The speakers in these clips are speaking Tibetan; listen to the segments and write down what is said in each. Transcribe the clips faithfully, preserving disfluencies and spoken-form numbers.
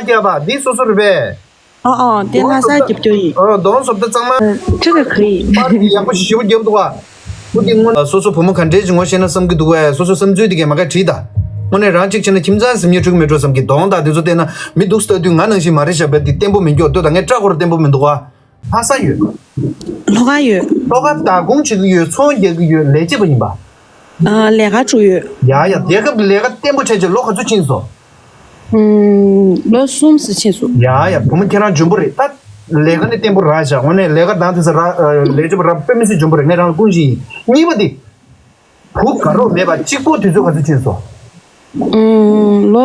རྒྱབ་པ་འདི་སོ་སོ་རེད་པས། ཨ་ཨ་དེ་ལྷ་ས་རྒྱབ་སྐྱོར་ཡིན། ཨ་གདོང་བཟོ་ལྟ་གཙང་མ། ཁྲི་ག་ག་ཡིན། པར་འདི་ཡག་པོ་ཞེ་པོ་རྒྱབ་འདུག་བ། ཁོ་འདི་སྔོན་སོ་སོ་བུ་མོ་ག་འདྲས་ཅིག་ངོ་ཤེས་ན་བསམ་གྱི་འདུག་བས། སོ་སོ་བསམ་ཚུལ་འདི་གས་མ་ག་བྲིས་ད། དངོས་གནས་རང་གཅིག་བྱས་ན་ཁྱིམ་ཚང་ཟིན་ཉེ་འཁྲུག་མེད་འགྲོ་བསམ་གྱི། གདོང་དག་འདི་ཚོ་བལྟས་ན་མི་འདུག་ལྟ་དུས་ང་ནང་བཞིན་མ་རེད་ཤག་བས། འདི་བརྟན་པོ་མི་འགྱོ་ལྟོས་དང་། ངས་སྐྲག་གོ་ར་བརྟན་པོ་མི་འདུག་བ། ལྷ་ས་ཡོད། ལྷོ་ཁ་ཡོད། ལྷོ་ཁ་བདག་ཁོངས་བྱེད་ཀྱི་ཡོད། ཚོང་རྒྱག་གི་ཡོད། ལས་བྱེད་པ་ཡིན་པ། ཨ་ལས་ཀ་བཅུག་ཡོད། ཡ་ཡ་རྒྱལ་ཁབ་ཀྱི་ལས་ཀ་བརྟན་པོ་བྱས་བྱས་ལོ་ག་ཚོད་ཕྱིན་སོང་། ཨུམ། ལོ་གསུམ་ཙམ་ཕྱིན་སོང་། ཡ་ཡ་བུ་མོ་ཁྱེད་རང་འཇོན་པོ་རེད་ད། ལས་ཀ་ནི་བརྟན་པོ་རག་བཞག་དངོས་གནས་ལས་ཀ་དང་དེ་ཚོ་རག་ལས་བྱེད་པ་རག་དཔེ་མི་སྲིད་འཇོན་པོ་རེད། ངས་རང་ལ་དགོངས་བཞེས་ཡིན། གཉིས་པ་དེ། བུ་དགའ་རོགས་མེད་པ་གཅིག་པོ་དུས་ཚོད་ག་ཚོད་ཕྱིན་སོང་། ཨུམ། ལོ་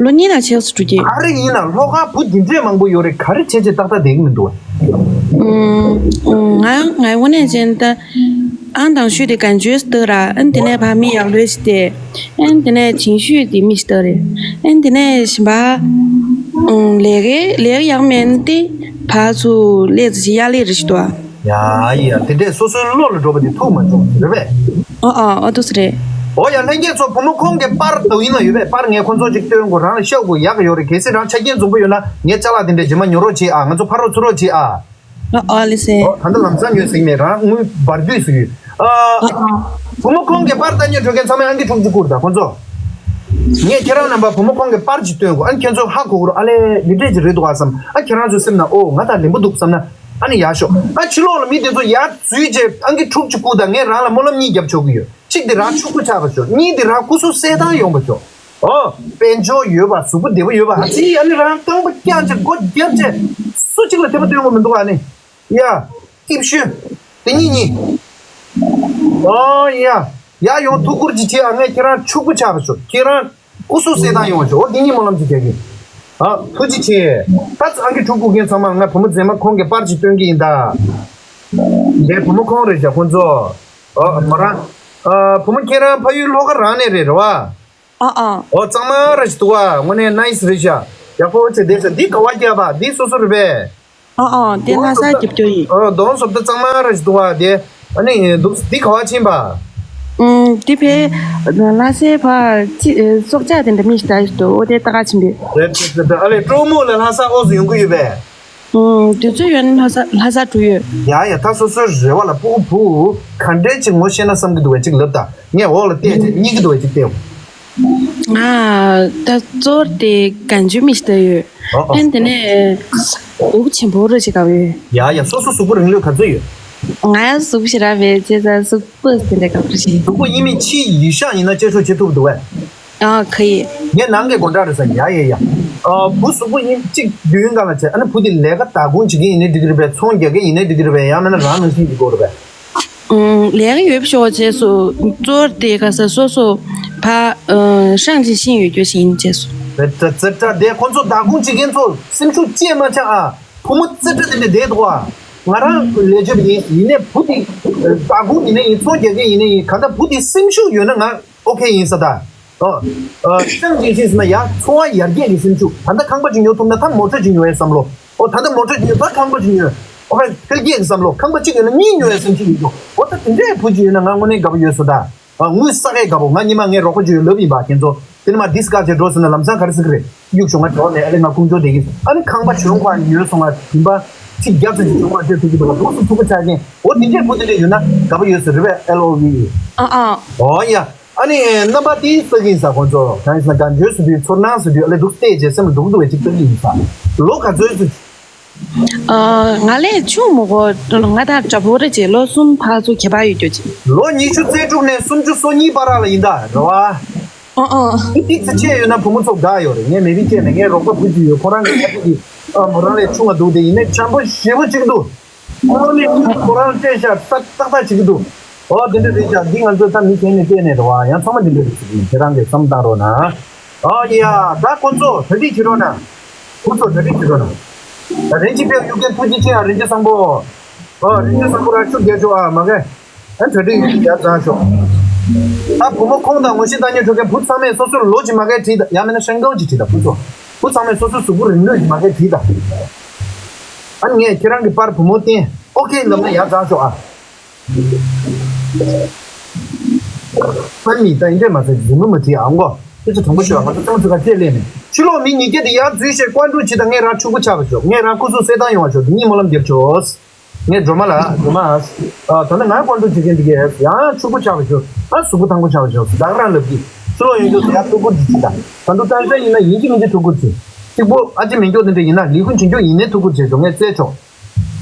ལོ་གཉིས་དང་ཕྱེད་ཙམ་འགྲོ་གི། ག་རེ་ཡིན་ན་ལྷོ་ཁ་བུ་འདི་འདྲས་མང་པོ་ཡོད་རེད། ག་རེ་བྱས་བྱས་ཏག་ཏག་བསྡད་ཀྱི་མི་འདུག་བ། ཨུམ། ང་ང་དངོས་གནས་བྱས་ན་ད། ཨང་དང་ཤོས་དེ་གན་ཇུས་སྟག་ར། ཨན་དེ་ནས་ཕ་མི་ཡག་ལོས་ཤི་སྟེ། ཨན་དེ་ནས་ཆིང་ཤོས་དེ་མི་ཤི་སྟག་རེད། ཨན་དེ་ནས་ཞིམ་པ། ཨུམ། ལས་ཀའི་ལས་ཀ་ཡག་མེད་ན་དེ་ཕར་ཚུར་ལས་ཙི་ཅི་ཡག་ལས་རེ་ཞིག་འདུག་ཨ། ཡ་ཡ་དེ་འདྲས་སོ་སོའི་བློ་ལ་འགྲོ་བ་དེ་ཐུག་མ་བྱུང་རེད་པས། ཨ་ཨ་ཨ་འདུག་སེ་རེད། ཨོ་ཡ་ལྷན་རྒྱས་ཚོ་བུ་མོ་ཁོང་གི་པར་དུ་ཡིན་ན་ཡོད་པས། པར་ངས་ཁོང་ཚོ་ཅིག་སྟོན་དགོས། རང་ལ་ཤོག་དགོས་ཡག་ཡོད་རེད། གལ་སྲིད་རང་ཆ་རྐྱེན་འཛོམས་པོ་ཡོད་ན་ངའི་ཅ་ལག་དེ་འདྲས་རྗེས་མ་ཉོ་རོགས་བྱེད་ཨ། ང་ཚོ་ཕར་རོགས་ཚུར་རོགས་བྱེད་ཨ། ཨ་ཨ་ལེ་སེ། ཨོ་ད་ལྟ་ལམ་སང་ཉོས་ཟིག་མེད། རང་དངུལ་འབར་དུས་སུ་ཡོད། ཨ། ཨ་ཨ། བུ་མོ་ཁོང་གི་པར་ལྟ་ཉོ་འགྲོ་མཁན་ཚང་མས་ཨང་ཀི་དྲུག་ཅུ་བསྐུར་དང་ཁོང་ཚོ། ངས་ཁྱེད་རང་རྣམ་པ་བུ་མོ་ཁོང་གི་པར་ཅིག་སྟོན་དགོས། ཨ་ནི་ཁྱེད་ཚོ་ཧ་གོ་གོ་རོགས། ཨ་ལས་འདི་འདྲས་ཅིག་རེད་འདུག་ཨ་བསམ། ཨ་ཁྱེད་རང་ཚོའི་སེམས་ན་ཨོ་ང་དང་ལེན་པོ་འདུག་བསམ་ན། ཨ་ནི་ཡག་ཤོག་ཨ་ཕྱི་ལོགས་ལ་མི་དེ་ཚོ་ཡར་འཛུལ་རྗེས་ཨང་ཀི་དྲུག་ཅུ་བསྐུར་དང་། ངས་རང་ལ་སྨོན་ལམ་གཉིས་རྒྱབ་ཆོག་གི་ཡོད། གཅིག་དེ་རང་ཕྱུག་པོ་ཆགས་པ་ཤོག་གཉིས་དེ་རང་སྐུ་གཟུགས་གསལ་ཐང་ཡོང་བ་ཤོག་ཨོ། དཔལ་འབྱོར་ཡོད་པ། གཟུགས་པོ་བདེ་པོ་ཡོད་པ། ཨ་ཙི། ཨ་ནི་རང་རྐང་པ་བརྐྱངས་བྱས་སྒོ་བརྒྱབ་བྱས་སུ་གཅིག་ལ་དད་པ་སྟོན་དགོས་མི་འདུག་ཨ་ནི། ཡ། ཨིབ་ཤུ། དེ་གཉིས་གཉིས། ཨོ་ཡ། ཡ་ཡོང་ཐུགས་ཁུར་ཅིག་བྱེད་ཨ། ངས་ཁྱེད་རང་ཕྱུག་པོ་ཆགས་པ་ཤོག་ཁྱེད་རང་སྐུ་གཟུགས་གསལ་ཐང་ཡོང་བ་ཤོག་ཨོ་དེ་གཉིས་སྨོན་ལམ་ཅིག་རྒྱག་གི། ཨ་ཐུགས་རྗེ་ཆེ། ད་ཚང་གི་ཕྲུ་གུ་རྒན་ཚང་མ་ང་བུ་མོ་མཛེས་མ་ཁོང་གི་པར་ཅིག་སྟོན་གི་ཡིན་ད། འདས་བུ་མོ་ཁོང་རེད་བཞག་ཁོང་ཚོ། ཨོ་མོ་རང་། ཨ་བུ་མོ་ཁྱེད་རང་ཕ་ཡུལ་ལྷོ་ཁ་རང་ནས་རེད་རེད་བ། ཨ་ཨ། ཨོ་གཙང་མ་ར་ཞིག་འདུག་བ། དངོས་གནས་ནའི་སི་རེད་ཤག་ཡག་པོ་བྱས་བསྡད་ཤག་འདི་ག་བ་རྒྱབ་པ། འདི་སོ་སོ་རེད་པས། ཨ་ཨ་དེ་ལྷ་ས་རྒྱབ་སྐྱོར་ཡིན། ཨོ་གདོང་བཟོ་ལྟ་གཙང་མ་ར་ཞིག་འདུག་བ། དེ་ཨ་ནི་འདུག་འདི་ག་བ་ཕྱིན་པ། ཨུམ། འདི་ཕའི་ལྷ་སའི་ཕ་ཅི་སྲོག་ཆགས་དེ་འདྲ་མི་ཞིག་ད་ཞིག་འདུག་ཨོ་དེ་ལྟ་ག་ཕྱིན་པས། རེད་རེད་རེད། ཨ་ལས་གྲོགས་མོ་ལ་ལྷ་ས་ཨོ་ཟོ་ཡོང་གི་ཡོད་པས། ཨུམ། དུས་ཚོད་ཡོད་ན་ལྷ་ས་ལྷ་ས་འགྲོ་ཡོད། ཡ་ཡ། ད་སོ་སོའི་རེ་བ་ལ་སྤུ་གུ་བུ་ག་འདྲས་ཅིག་ངོ་ཤེས་ན་བསམ་གྱི་འདུག་བས་ཅིག་ལབ་ད། ངས་འོག་ལ་བལྟས་ཅིག་སྙིང་གི་འདུག་བས་ཅིག་བལྟས། ང་ད་གཙོ་བོར་དེ་གན་ཇུ་མི་ཞིག་ལྟ་ཡོད། ཨོ་ཨོ། ཨན་དེ་ནས་གཟུགས་ཆེན་པོ་རེ་ཅིག་དགའ་བོ་ཡོད། ཡ་ཡ། སོ་སོ་གཟུགས་པོ་རིང་ལོས་ག་ཚོད་ཡོད། ང་གཟུགས་པོ་ཞེ་དྲག་མེད་བྱས་ཙང་གཟུགས་པོ་དེ་འདྲ་དགའ་པོ་ཞིག་གཟུགས་པོ་དབྱེ་མེད་ཕྱིའི་ཡུལ་ཤག་ཡིན་ན་བཅད་ཤོག་བྱེད་ཐུབ་འདུག་བས། ཨ་ཁ་ཡི། ངའི་ནང་གི་སྒོ་འགྲམ་རེད་ས། ཡ་ཡ་ཡ། ཨ་བུ་གཟུགས་པོ་ཡིན་གཅིག་མདུན་ག་ལ་བྱས། ཨ་ནི་བུ་དེ་ལས་ཀ་བདག་ཁོངས་བྱེད་མཁན་ཡིན་ནའི་འགྲིག་གི་རེད་པས། ཚོང་རྒྱག་མཁན་ཡིན་ནའི་འགྲིག་གི་རེད་པས། ཡང་མིན་ན་རང་ནང་བཞིན་གྱི་སྐོར་རེད་པས། ཨུམ། ལས་ཀ་ཡོད་པ་ཤོག་བྱས་སོ། གཙོ་བོར་དེ་ག་ས་སོ་སོ་ཕ་ཨ་ཧྲང་ཅིག་ཤིང་ཡོད་རྒྱུ་ཞིག་ཡིན་བྱས་སོ། རེད་ད་རྩེ་གྲ་དེ་ཁོང་ཚོ་བདག་ཁོངས་བྱེད་མཁན་ཚོ་སེམས་ཤུགས་བཅས་མ་ཆག་ཨ། བུ་མོ་རྩེ་གྲ་དེ་འདྲ་བསྡད་འདུག་ཨ། ང་རང་ལས་བྱེད་པ་ཡིན། ཡིན་ནའི་བུ་དེ་བདག་ཁོངས་ཡིན་ནའི་ཡིན། ཚོང་རྒྱག་མཁན་ཡིན་ནའི་ཡིན། གང་ལྟར་བུ་དེ་སེམས་ཤུགས་ཡོད་ན་ང་ཨོ་ཁེ་ཡིན་ས་ད། ཨོ། ཨ་ཅང་ཅིག་ཤེས་ཟིན་ན་ཡ་འཚོ་བ་ཡར་རྒྱས་ཀྱི་སེམས་ཤུགས། ད་ལྟ་ཁང་པ་ཅིག་ཉོ་ཐུབ་ན་ད་མོ་ཊ་ཅིག་ཉོ་ཡའི་བསམ་བློ། ཨོ་ད་ལྟ་མོ་ཊ་ཅིག་ཉོ། ད་ཁང་པ་ཅིག་ཉོ། ཨོ་ཕ་འཕེལ་རྒྱས་ཀྱི་བསམ་བློ། ཁང་པ་གཅིག་ཡོད་ན་གཉིས་ཉོ་ཡའི་སེམས་ཤུགས་ཡོད་འགྲོ། ཨོ་ད་དེ་འདྲའི་བུ་ཅིག་ཡོད་ན་ང་དངོས་གནས་དགའ་པོ་ཡོད་ས་ད། ཨ་དངུལ་བསགས་ཡས་དགའ་པོ། ང་ཉི་མ་ངའི་རོགས་པ་ཅིག་ཡོད་ལབ་ཡིན་པ་ཁྱེད་ཚོ། དེ་ནས་མ་ཌིས་ཀ་ཅིག་འགྲོ་ཟེར་ན་ལམ་སང་ག་རེ་ཟེར་གི་རེད། གཡུག་ཞོག་ང་གྲོགས་ནས་ཨ་ལེ་ང་ཀུང་ཇོ་བསྡད་ཀྱི། ཨ་ནི་ཁང་པ་བྱོན་ཁ་ཉོས་སོང་། ང་བྱིན་པ་ཁྲི་བརྒྱ་ཙམ་ཅིག་བྱུང་བ་དེ་ཐུག་གི་འདུག་ལུགས་སུ་ཐུག་པ་ཆགས་མཁན། འོ་དེ་འདྲས་བུ་དེ་འདྲས་ཡོད་ན་དགའ་པོ་ཡོད་ས་རེད་པས། ཨེལ་ཨོ་ཝི་ཨི། ཨ་ཨ། འོ་ཡ། ཨ་ནི་རྣམ་པ་དེ་ལྟ་གི་ཡིན་ས། ཁོང་ཚོ་གང་ཡིན་ཟེར་ན་ག་འཇོན་ཟེར་དུས་ཚོར་སྣང་ཟེར་དུས་ཨ་ལེ་འདུག་བལྟས་རྗེས་སེམས་ལ་སྡུག་འདུག་བས་ཅིག་ལྟ་གི་ཡིན་ས། ལོ་ག་ཚོད་ཟེར། ཨ་ང་ལས་ཆུང་མོ་གོ། ང་དང་འདྲ་པོ་རེད་ཅེ། ལོ་གསུམ་ཕར་ཚུར་ཁྱད་པར་ཡོད་རྒྱུ་ཅིག་ལོ་ཉི་ཤུ་རྩ་དྲུག་ནས་སུམ་ཅུ་སོ་གཉིས་བར་ལ་ཡིན་ད་རེད་བ། ཨ་ཨ། མི་ཏིག་ཙི་ཆེ་ཡོད་ན་བུ་མོ་ཚོ་དགའ་ཡོད་རེད། ངས་མི་བི་བལྟས་ནས་ངའི་རོགས་པ་བུ་ཅིག་ཡོད། ཁོ་རང་གི་ཨ་ཕ་གི་ཨ་མོ་རང་ལས་ཆུང་བ་འདུག་དེ་ཡིན་ནའི་བྱམས་པོ་ཞེ་པོ་ཅིག་འདུག་ཁོ་ནི་ཁོ་རང་སྤྲད་ཤག་ཏག་ཏག་ཏག་བྱེད་ཀྱི་འདུག་ཨོ་དེ་འདྲ་རེད་ཤག་འདི་ང་ཚོ་ད་མི་གཞན་ནས་བལྟས་ནས་རེད་བ། ཡང་ཚང་མ་འདི་འདྲ་རེད་ཟེར་གྱི་ཡིན། ཁྱེད་རང་གིས་བསམ་བཏང་རོགས་གནང་། ཨོ་ཡ། ད་ཁོ་ཚོ་གྲ་སྒྲིག་བྱེད་རོགས་གནང་། ཁོ་ཚོ་གྲ་སྒྲིག་བྱེད་རོགས་གནང་། ད་རིན་ཆེན་ཕེབས་གཡུག་མཁན་ཐུགས་རྗེ་ཆེ་ཨ། རིན་ཆེན་བཟང་པོ། ཨོ་རིན་ཆེན་བཟང་པོ་རང་ཤུགས་རྒྱག་ཤོག་ཨ། མ་གས། ཨ་གྲ་སྒྲིག་ཡག་བཟང་ཤོག་ད་བུ་མོ་ཁོང་དང་ངོ་ཤེས་བཏང་མཁན་འགྲོ་མཁན་བུ་ཚང་མས་སོ་སོར་ལོ་གཅིག་མ་གས་བྲིས་ད། ཡང་མིན་ན་ཧྲེང་ཀའོ་གཅིག་བྲིས་ད། བུ་ཚོ་བུ་ཚང་མས་སོ་སོའི་གཟུགས་པོ་རིང་ལོས་ཀྱི་མ་གས་བྲིས་ད། ཨ་ནི་ངས་ཁྱེད་རང་གི་པར་བུ་མོ་བསྟན། ཨོ་ཁེ་ལབ་ན་ཡག་བཟང་ཤོག་ཨ། ཨ་ནི་ད་ཡིན་འདྲས་མ་ཟེར་རྫུན་མ་མ་བྲིས་ཨ་མགོ། ཁྱེད་ཚོ་དྲང་པོ་ཤོད་ཨ། ང་ཚོ་ཚང་མ་ཚུགས་ཁ་ཁྱེད་ལས་མེད། ཕྱི་ལོགས་མི་ཉིས་བརྒྱ་དེ་ཡར་འཛུལ་བྱས་བཀའ་འདྲི་བྱེད་དང་། ངས་རང་ཕྱུག་པོ་ཆགས་པ་ཞོག་ངས་རང་སྐུ་གཟུགས་གསལ་ཐང་ཡོང་བ་ཞོག་དེ་གཉིས་སྨོན་ལམ་རྒྱབ་ཆོག་ངས་སྒྲོལ་མ་ལ། སྒྲོལ་མ། ཨ། ད་ནི་ང་བཀའ་འདྲི་བྱེད་མཁན་འདི་གས་ཡང་ཕྱུག་པོ་ཆགས་པ་ཞོག་ཨ། གཟུགས་པོ་ཐང་པོ་ཆགས་པ་ཞོག་བདག་རང་ལབ་ཀྱི། ཕྱི་ལོགས་ཡོང་རྒྱུ་དེ་ཡར་ཐུགས་ཁུར་གྱིས་བྱེད་དང་། ད་དུང་གཏམ་བཤད་ཡིན་ན་ཡིན་གཅིག་མིན་གཅིག་ཐུགས་ཁུར་གྱིས། གཅིག་པོ་ཨ་ཅེ་མེད་མགྱོགས་དེ་འདྲ་ཡིན་ན་ལས་ཁུངས་བྱེད་མགྱོགས་ཡིན་ནའི་ཐུགས་ཁུར་བྱེད་ཆོག་ངས་བཙལ་ཆོག་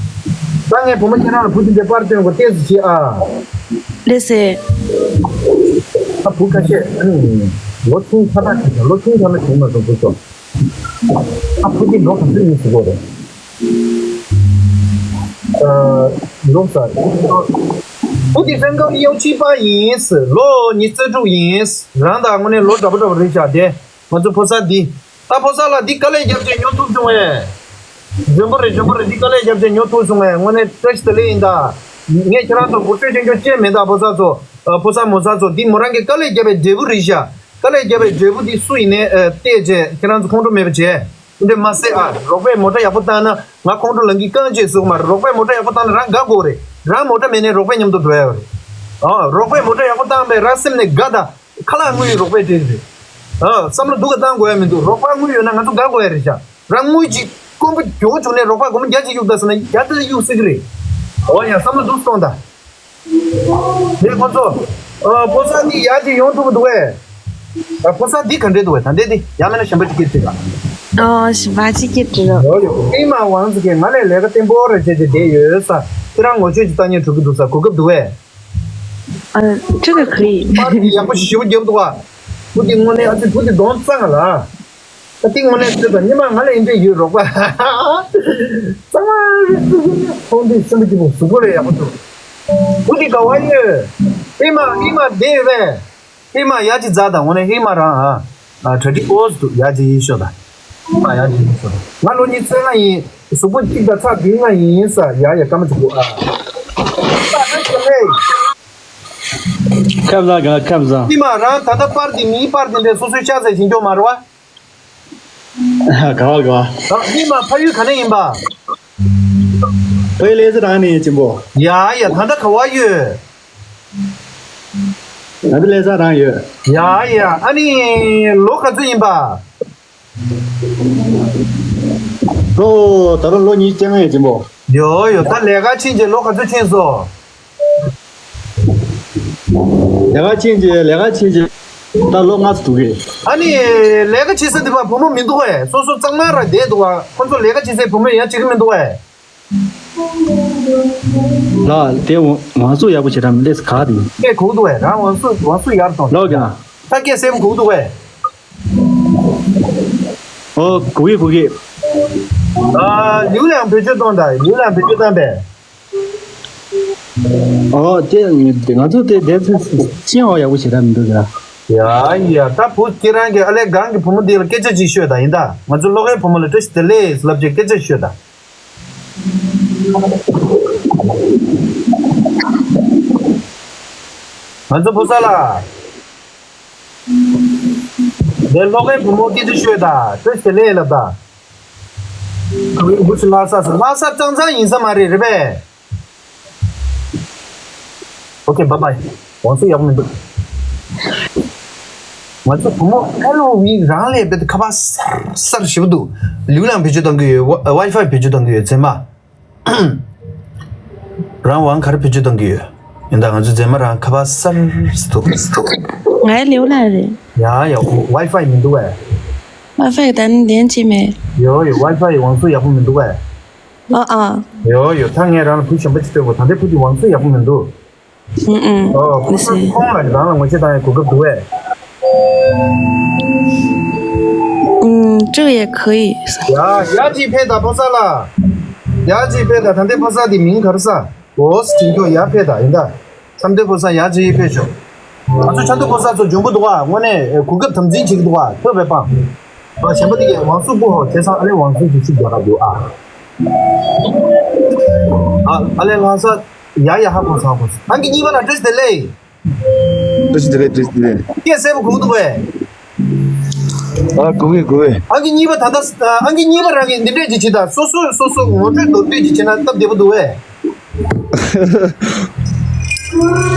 ད་ངས་བུ་མོ་ཁྱེད་རང་ལ་བུ་དེ་འདྲའི་པར་སྟོན་དགོས་ཏོག་ཙམ་བྱེད་ཨ། ལགས་སེ། ད་བུ་ཁ་ཤས་ཨ་ནི་ལོ་ཆུང་ཐག་ཐག་ཆགས་ཤག་ལོ་ཆུང་ཐག་ན་བྱུང་མ་སོང་བུ་ཚོ། ད་བུ་དེ་ལོ་ག་ཚོད་ཡིན་ཟེར་གོ་རེད། ཨ། ལོ་ས། བུ་དེ་སེམས་ཁམས་གཡོ་ཆི་པ་ཡིན། ལོ་ཉི་ཤུ་རྩ་དྲུག་ཡིན། རང་དང་དངོས་གནས་ལོ་འདྲ་པོ་འདྲ་པོ་རེད་ཤག་དེ་ང་ཚོ་ཕོ་གསར་འདི། ད་ཕོ་གསར་ལགས་འདི་དཀའ་ལས་བརྒྱབ་བྱས་ཉོ་ཐུབ་བྱུང་བས། འཇོན་པོ་རེད། འཇོན་པོ་རེད། འདི་དཀའ་ལས་བརྒྱབ་བྱས་ཉོ་ཐུབ་བྱུང་བས་དངོས་གནས་བཀྲ་ཤིས་བདེ་ལེགས་ཡིན་ད། ངས་ཁྱེད་རང་ཚོར་ངོ་སྤྲོད་བྱེད་རྒྱུ་ཅི་མེད་ད་ཕོ་གསར་ཚོ། ཨ། ཕོ་གསར་མོ་གསར་ཚོ། འདི་མོ་རང་གིས་དཀའ་ལས་བརྒྱབ་པའི་འབྲས་བུ་རེད་ཤག་དཀའ་ལས་བརྒྱབ་པའི་འབྲས་བུ་འདི་སུ་ཡིན་ནའི་ཨ། བལྟས་བྱས་ཁྱེད་རང་ཚོ་ཁོང་ཁྲོ་མེད་པ་བྱས། འདི་འདྲ་མ་ཟད་ཨ། རོགས་པས་མོ་ཊ་ཡག་པོ་བཏང་ན་ང་ཁོང་ཁྲོ་ལངས་ཀྱི་རྐང་རྗེས་ཟུག་མ་རེད། རོགས་པས་མོ་ཊ་ཡག་པོ་བཏང་ན་རང་དགའ་དགོས་རེད། རང་མོ་ཊ་མེད་ནའི་རོགས་པའི་མཉམ་དུ་འགྲོ་ཡ་རེད། ཨ། རོགས་པས་མོ་ཊ་ཡག་པོ་བཏང་བས་རང་སེམས་ནས་དགའ་ད། ཁ་ལག་དངུལ་ཡིས་རོགས་པས་སྤྲད་ཀྱི་རེད། ཨ། བསམ་བློ་སྡུག་ག་བཏང་དགོས་ཡ་མི་འདུག་རོགས་པ་དངུལ་ཡོད་ན་ང་ཚོ་དགའ་དགོས་ཡ་རེད་ཤག་རང་དངུལ་གཅིག་དཀོན་པོ་མགྱོགས་བྱུང་ནས་རོགས་པ་སྒོར་མོ་བརྒྱ་གཅིག་གཡུག་ད་ཟེར་ན་བརྒྱ་ཙམ་གཡུག་སྲིད་ཀྱི་རེད། འོ་ཡ་བསམ་བློ་སྡུག་གཏོང་ད། ངས་ཁོ་ཚོ། ཨ། ཕོ་གསར་འདི་ཡར་གཅིག་ཡོང་ཐུབ་ཀྱི་འདུག་གས། ཨ། ཕོ་གསར་འདི་ག་འདྲས་འདུག་གས། ད་འདྲས་འདི་ཡང་མིན་ན་གཞན་པ་ཅིག་སྐད་ཆ་ག་ཨོ། གཞན་པ་ཅིག་སྐད་ཆ་རོ། ཡོ་ཡོ། ཨེ་མ་ཝང་ཙི་ཀེ་ང་ལས་ལས་ཀ་བརྟན་པོ་རེ་བྱས་བྱས་བསྡད་ཡོད་ས། ཁྱེད་རང་ངོ་ཆོད་ཅིག་ལྟ་ཉན་འགྲོ་གི་འདུག་ས། གོ་སྐབས་འདུག་གས། ཨ། འགྲོ་གི་གི། པར་འདི་ཡག་པོ་ཞེ་པོ་བརྒྱབ་འདུག་ག་བུ་འདི་དངོས་གནས་ཨ་ཙི་བུ་འདི་གདོང་གཙང་ལ། ད་ཏིང་མ་ནས་ཚོད་དང་ཉི་མ་ང་ལ་ཡིན་འདྲས་ཡོད་རོགས་པ། གཙང་མ་རེད་ཚུལ་ཁོང་འདི་སེམས་པ་སྐྱིད་པོ་གཟུགས་པོ་ལས་ཡག་པོ་འདུག་བུ་འདི་ག་བ་ཡོད། ཧི་མ་ཧི་མ་བསྡད་ཡོད་པས། ཧི་མ་ཡ་གཅིག་རྫ་དང་དངོས་གནས་ཧི་མ་རང་ཨ། གྲ་སྒྲིག་ཨོ་ཙི་འདུག་ཡ་གཅིག་ཡིན་ཤོག་ད། ཧི་མ་ཡ་གཅིག་ཡིན་ཤོག་ད། ང་ལོ་ཉི་ཤུ་རྩ་ལྔ་ཡིན། གཟུགས་པོ་གཅིག་དང་ཚ་བདུན་ལྔ་ཡིན་ས། ཡ་ཡ་སྐར་མ་གཅིག་པོ་ཨ། ཁམས་བཟང་ག་ཁམས་བཟང་། ཧི་མ་རང་ད་ལྟ་པར་འདི་མིའི་པར་འདི་འདྲས་སོ་སོའི་ཤ་ཟས་བྱིན་འཇོག་མ་རེད་བ། ག་བ་ག་བ། ཨ། ཧི་མ་ཕ་ཡུལ་ག་ནས་ཡིན་པ། ཕ་ཡུལ་ལྷ་ས་རང་ནས་ཡིན་ཅིན་པོ། ཡ་ཡ་ད་ལྟ་ག་བ་ཡོད། ང་ཚོ་ལྷ་ས་རང་ཡོད། ཡ་ཡ་ཨ་ནི་ལོ་ག་ཚོད་ཡིན་པ། ལོ་ད་རུང་ལོ་ཉི་ཤུ་རྩ་ལྔ་ཡིན་ཅིན་པོ། ཡོ་ཡོ་ད་ལས་ཀ་ཕྱིན་རྗེས་ལོ་ག་ཚོད་ཕྱིན་སོང་། ལས་ཀ་ཕྱིན་རྗེས་ལས་ཀ་ཕྱིན་རྗེས་ད་ལོ་ལྔ་ཙམ་འདུག་གས། ཨ་ནི་ལས་ཀ་བྱེད་ས་འདི་པ་བུ་མོ་མི་འདུག་གས། སོ་སོ་གཙང་མ་ར་བསྡད་འདུག་ག་ཁོ་ཚོ་ལས་ཀ་བྱེད་སའི་བུ་མོ་ཡང་བྱེད་ཀྱི་མི་འདུག་གས། ལགས་དེ་ཝང་སུ་ཡག་པོ་བྱེད་རམ་ལས་ག་དེ། སྐད་གོ་གི་འདུག་གས། རང་ཝང་སུ་ཝང་སུ་ཡར་གཏོང་། ལོ་ག་ད་སྐད་སེམས་གོ་གི་འདུག་གས། ཨོ་གོ་གི་གོ་གི། ཨ། ལིའུ་ལའང་བེད་སྤྱོད་གཏོང་དང་། ལིའུ་ལའང་བེད་སྤྱོད་བཏང་པས། ཨོ་དེ་ང་ཚོ་དེ་དེ་ཚོ་ཅི་ཡང་ཡག་པོ་བྱེད་ར་མི་འདུག་ག་ཡ་ཡ་ད་བུ་ཁྱེད་རང་གི་ཨ་ལས་སྒང་གི་བུ་མོ་འདི་ལ་སྐད་ཆ་ཅིག་ཤོད་དང་ཡིན་ད། ང་ཚོ་ལྷོ་ཁའི་བུ་མོ་ལ་བཀྲ་ཤིས་བདེ་ལེགས་ལབ་ཅིག་སྐད་ཆ་ཤོད་དང་། ང་ཚོ་བུ་ས་ལ། དེ་ལྷོ་ཁའི་བུ་མོ་སྐད་ཆ་ཤོད་དང་བཀྲ་ཤིས་བདེ་ལེགས་ལབ་དང་། བུ་ཆུ་ལྷ་ས་སུ་ལྷ་ས་གཙང་གཙང་ཡིན་ས་མ་རེད་རེད་པས། ཨོ་ཁེ་བཱའི་བཱའི། ཝང་སུ་ཡག་པོ་མི་འདུག་ང་ཚོ་བུ་མོ་ཨེལ་ཨོ་ཝི་རང་ལས་རྦད་དེ་ཁ་པར་གསར་གསར་ཞེ་པོ་འདུག་ལིའུ་ལའང་བེད་སྤྱོད་གཏང་གི་ཡོད། ཝ་ཝའི་ཕའི་བེད་སྤྱོད་གཏང་གི་ཡོད་མཛེས་མ། རང་ཝང་ག་རེ་བེད་སྤྱོད་གཏང་གི་ཡོད། ཡིན་ད་ང་ཚོ་མཛེས་མ་རང་ཁ་པར་གསར་ཞེ་འདུག་ང་ལིའུ་ལའང་རེད། ཡ་ཡ་ཝའི་ཕའི་མི་འདུག་བས། ཝའི་ཕའི་ད་ནི་ལྡན་གྱི་མེད། ཡོ་ཡོ་ཝའི་ཕའི་ཝང་སུ་ཡག་པོ་མི་འདུག་བས། ཨ་ཨ། ཡོ་ཡོ་ད་ངས་རང་ལ་བུ་གཞན་པ་ཅིག་སྟོན་དགོས། ད་ལྟའི་བུ་དེ་ཝང་སུ་ཡག་པོ་མི་འདུག་ཨུ་ཨུ། ཨོ། ལགས་སེ། ཁོང་ལ་རང་ལ་ངོ་ཤེས་བཏང་ཡའི་གོ་སྐབས་འདུག་གས། ཨུམ། 这个也可以。 ཡ་ཡ་གཅིག་ཕེབས་དང་ཕོ་གསར་ལགས། ཡ་གཅིག་ཕེབས་དང་། ད་ལྟའི་ཕོ་གསར་དེ་མིང་ག་རེ་ཟེར། ཨོ་སི་ཅིན་ཁྱོད་ཡར་ཕེབས་དང་ཡིན་ད། ཆབ་མདོའི་ཕོ་གསར་ཡ་གཅིག་ཕེབས་ཤོག་ང་ཚོ་ཆབ་མདོ་ཕོ་གསར་ཚོ་འཇོན་པོ་འདུག་ག་དངོས་གནས་གོ་སྐབས་དམ་འཛིན་བྱེད་ཀྱི་འདུག་ག་ཐོས་པའི་པང་། ཨ་གཞན་པ་དེ་གས་ཝང་སུ་པོ་ཧོ་བྱས་ཙང་ཨ་ལེ་ཝང་སུ་གྱི་ཤུགས་རྒྱག་ག་འདུག་ཨ། ཨ་ཨ་ལེ་ལྷ་ས། ཡ་ཡ་ཧ་གོ་སོང་། ཨང་ཀི་གཉིས་པ་ལ་བཀྲ་ཤིས་བདེ་ལེགས། བཀྲ་ཤིས་བདེ་ལེགས། བཀྲ་ཤིས་བདེ་ལེགས། སྐད་གསལ་པོ་གོ་གི་འདུག་གས། ཨ་གོ་གི་གོ་གི། ཨང་ཀི་གཉིས་པ་ད་ལྟ་ཨང་ཀི་གཉིས་པ་རང་གིས་འདི་འདྲས་ཅིག་བྱེད་དང་། སོ་སོ་སོ་སོ་ངོ་སྤྲོད་མདོར་བསྡུས་ཅིག་བྱེད་ན་སྟབས་བདེ་པོ་འདུག་གས།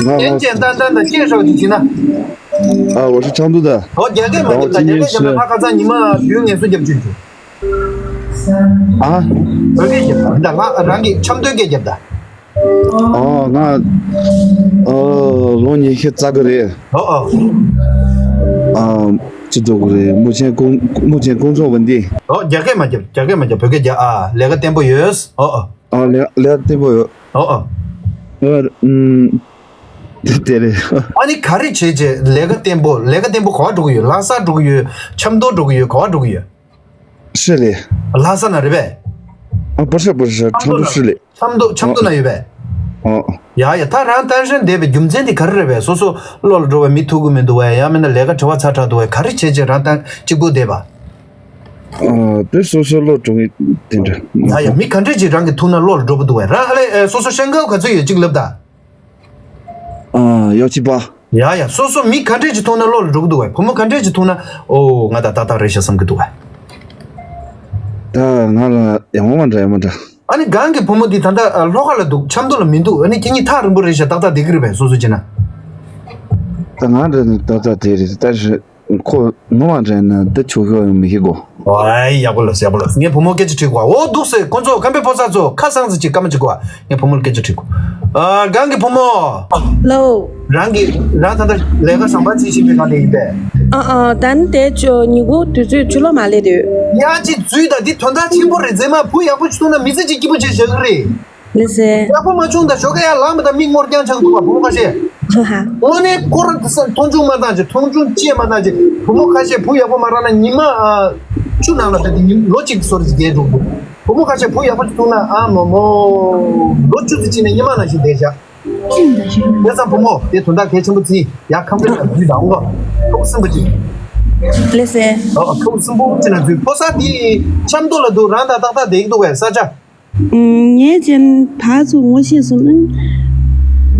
ང་ང་རྒྱན་ཅན་ཏན་ཏན་དང་སྐད་ཧྲག་ཅིག་བྱེད་ན། 啊，我是成都的。 ཨོ་རྒྱ་སྐད་མ་རྒྱབ་ད། རྒྱ་སྐད་རྒྱབ་ན་ལྷག་ཁ་སང་ཉི་མ་བདུན་ངལ་གསོ་རྒྱབ་བཅུག་རྒྱུ། 啊？ བོད་སྐད་རྒྱབ་ད། ད་ལྷག་རང་གི་ཆབ་མདོའི་སྐད་རྒྱབ་ད། 哦，那，呃，ལོ་ཉི་ཤུ་རྩ་དགུ་རེད། ཨོ་ཨོ། 啊，这都不对，目前工，目前工作稳定。 ཨོ་རྒྱ་སྐད་མ་རྒྱབ། རྒྱ་སྐད་མ་རྒྱབ། བོད་སྐད་རྒྱབ་ཨ། ལས་ཀ་བརྟན་པོ་ཡོད། ཨོ་ཨོ། 啊，ལས་ལས་བརྟན་པོ་ཡོད། ཨོ་ཨོ། ཨ། ཨུམ། དེ་དེ་རེད། ཨ་ནི་ག་རེ་བྱས་བྱས་ལས་ཀ་བརྟན་པོ། ལས་ཀ་བརྟན་པོ་ག་པར་འགྲོ་གི་ཡོད། ལྷ་ས་འགྲོ་གི་ཡོད། ཆབ་མདོ་འགྲོ་གི་ཡོད། ག་པར་འགྲོ་གི་ཡོད། 市里。 ལྷ་ས་ན་རེད་པས། 啊，不是不是，成都市里。 ཆབ་མདོ་ཆབ་མདོ་ན་ཡོད་པས། 哦。 ཡ་ཡ། ད་རང་ཏན་ཧྲན་བསྡད་པའི་རྒྱུ་མཚན་དེ་ག་རེ་རེད་པས། སོ་སོ་བློ་ལ་འགྲོ་བའི་མི་ཐུག་གི་མི་འདུག་པས། ཡང་མིན་ན་ལས་ཀ་བྲེལ་བ་ཚ་དྲགས་འདུག་པས། ག་རེ་བྱས་བྱས་རང་ཏན་གཅིག་པུ་བསྡད་པ། 呃，对，སོ་སོ་བློ་འགྲོ་གི་དེ་འདྲ། ཡ་ཡ། མི་ག་འདྲས་ཅིག་རང་གི་ཐུག་ན་བློ་ལ་འགྲོ་གི་འདུག་པས། རང་ཨ་ལས་ཨེ་སོ་སོ་ཤང་ཀའོ་ག་ཚོད་ཡོད་ཅིག་ལབ་ད། 啊，幺七八。 ཡ་ཡ། སོ་སོ་མི་ག་འདྲས་ཅིག་ཐུག་ན་བློ་ལ་འགྲོ་གི་འདུག་པས། བུ་མོ་ག་འདྲས་ཅིག་ཐུག་ན་ཨོ་ང་ད་ཏག་ཏག་རེད་ཤག་བསམ་གི་འདུག་པས། ད་ང་ལ་ཡག་མོ་མ་འདྲ་ཡག་མོ་འདྲ། ཨ་ནི་གང་གི་བུ་མོ་འདི་ད་ལྟ་ཨ་ལྷོ་ཁ་ལ་འདུག་ཆབ་མདོ་ལ་མི་འདུག་ཨ་ནི་ཁྱེད་གཉིས་ཐག་རིང་པོ་རེད་ཤག་ཏག་ཏག་བསྡད་གི་རེད་པས། སོ་སོ་བྱས་ན། ད་ང་འདྲ་ནི་ཏག་ཏག་བསྡད་རེད། ད་ཞི། ཁོ་ངོ་མ་དྲན་ན་འདི་ཆོག་ཤོག་ཡང་མི་ཤེས་གོ། ཨའི་ཡག་པོ་ལབ་ཡག་པོ་ལབ། ངས་བུ་མོ་སྐད་ཆ་དྲིས་གོ། འོ་འདུག་སེ་ཁོ་ཚོ་ཁམས་པའི་ཕོ་གསར་ཚོ་ཁ་སང་ཚེ་ཅིག་སྐར་མ་ཅིག་གོ། ངས་བུ་མོ་ལ་སྐད་ཆ་དྲིས་གོ། ཨ་གང་གི་བུ་མོ། ལོ། རང་གི་རང་ད་ལྟ་ལས་ཀ་བཟང་པོ་བྱེད་བཞིན་པའི་སྒང་ལ་ཡིན་པས། ཨ་ཨ། ད་ནི་དེ་ཆོ་ཉིན་གུང་དུས་ཚོད་ཕྱི་ལོགས་མ་སླེབས་དུས། ཡ་ཅིག་འཛུལ་ད། འདི་དོན་དག་ཆེན་པོ་རེད། མཛེས་མ་བུ་ཡག་པོ་ཅིག་ཐུག་ན་མི་ཚེ་གཅིག་སྐྱིད་པོ་བྱེད་བཞག་གི་རེད། ལགས་སེ། ཡག་པོ་མ་བྱུང་ད་ཞོགས་ཀ་ཡར་ལངས་མ་ད་མིག་སྔོ་རྐྱང་ཆགས་འདུག་པ། བུ་མོ་ཁ་ཤས། ཧ་ཧ། དངོས་གནས་ཁོ་རང་དེ་ས་མཐོང་ཆུང་མ་བཏང་བྱས། མཐོང་ཆུང་ཅི་ཡང་མ་བཏང་བྱས། བུ་མོ་ཁ་ཤས་བུ་ཡག་པོ་མ་རག་ན་ཉི་མ་ཨ་བཅུ་ནང་ལ་བསྡད་དེ་ཉིན་ལོ་གཅིག་སོར་ཅིག་བསྡད་འགྲོ་གི་འདུག་བུ་མོ་ཁ་ཤས་བུ་ཡག་པོ་ཅིག་ཐུག་ན་ཨ་མོ་མོ་ལོ་བཅུ་ཙམ་ཅིག་ནས་ཉི་མ་ནང་བཞིན་བསྡད་བཞག་དེ་ཙང་བུ་མོ་དེ་དོན་དག་གལ་ཆེན་པོ་བརྩི། ཡར་ཁམས་ཁ་ལ་འཛུལ་དང་འོ། ཁོག་སིམ་པོ་ཅིག་ལགས་སེ། ཨ་ཁོག་སིམ་པོ་ཅིག་ལ་འཛུལ། ཕོ་གསར་དེ་ཆབ་མདོ་ལ་འདུག་རང་དང་ཏག་ཏག་བསྡད་ཀྱི་འདུག་པས་ས་ཆ། ངས་ཅན་ཕར་ཚུར་ངོ་ཤེས་སོང་ན།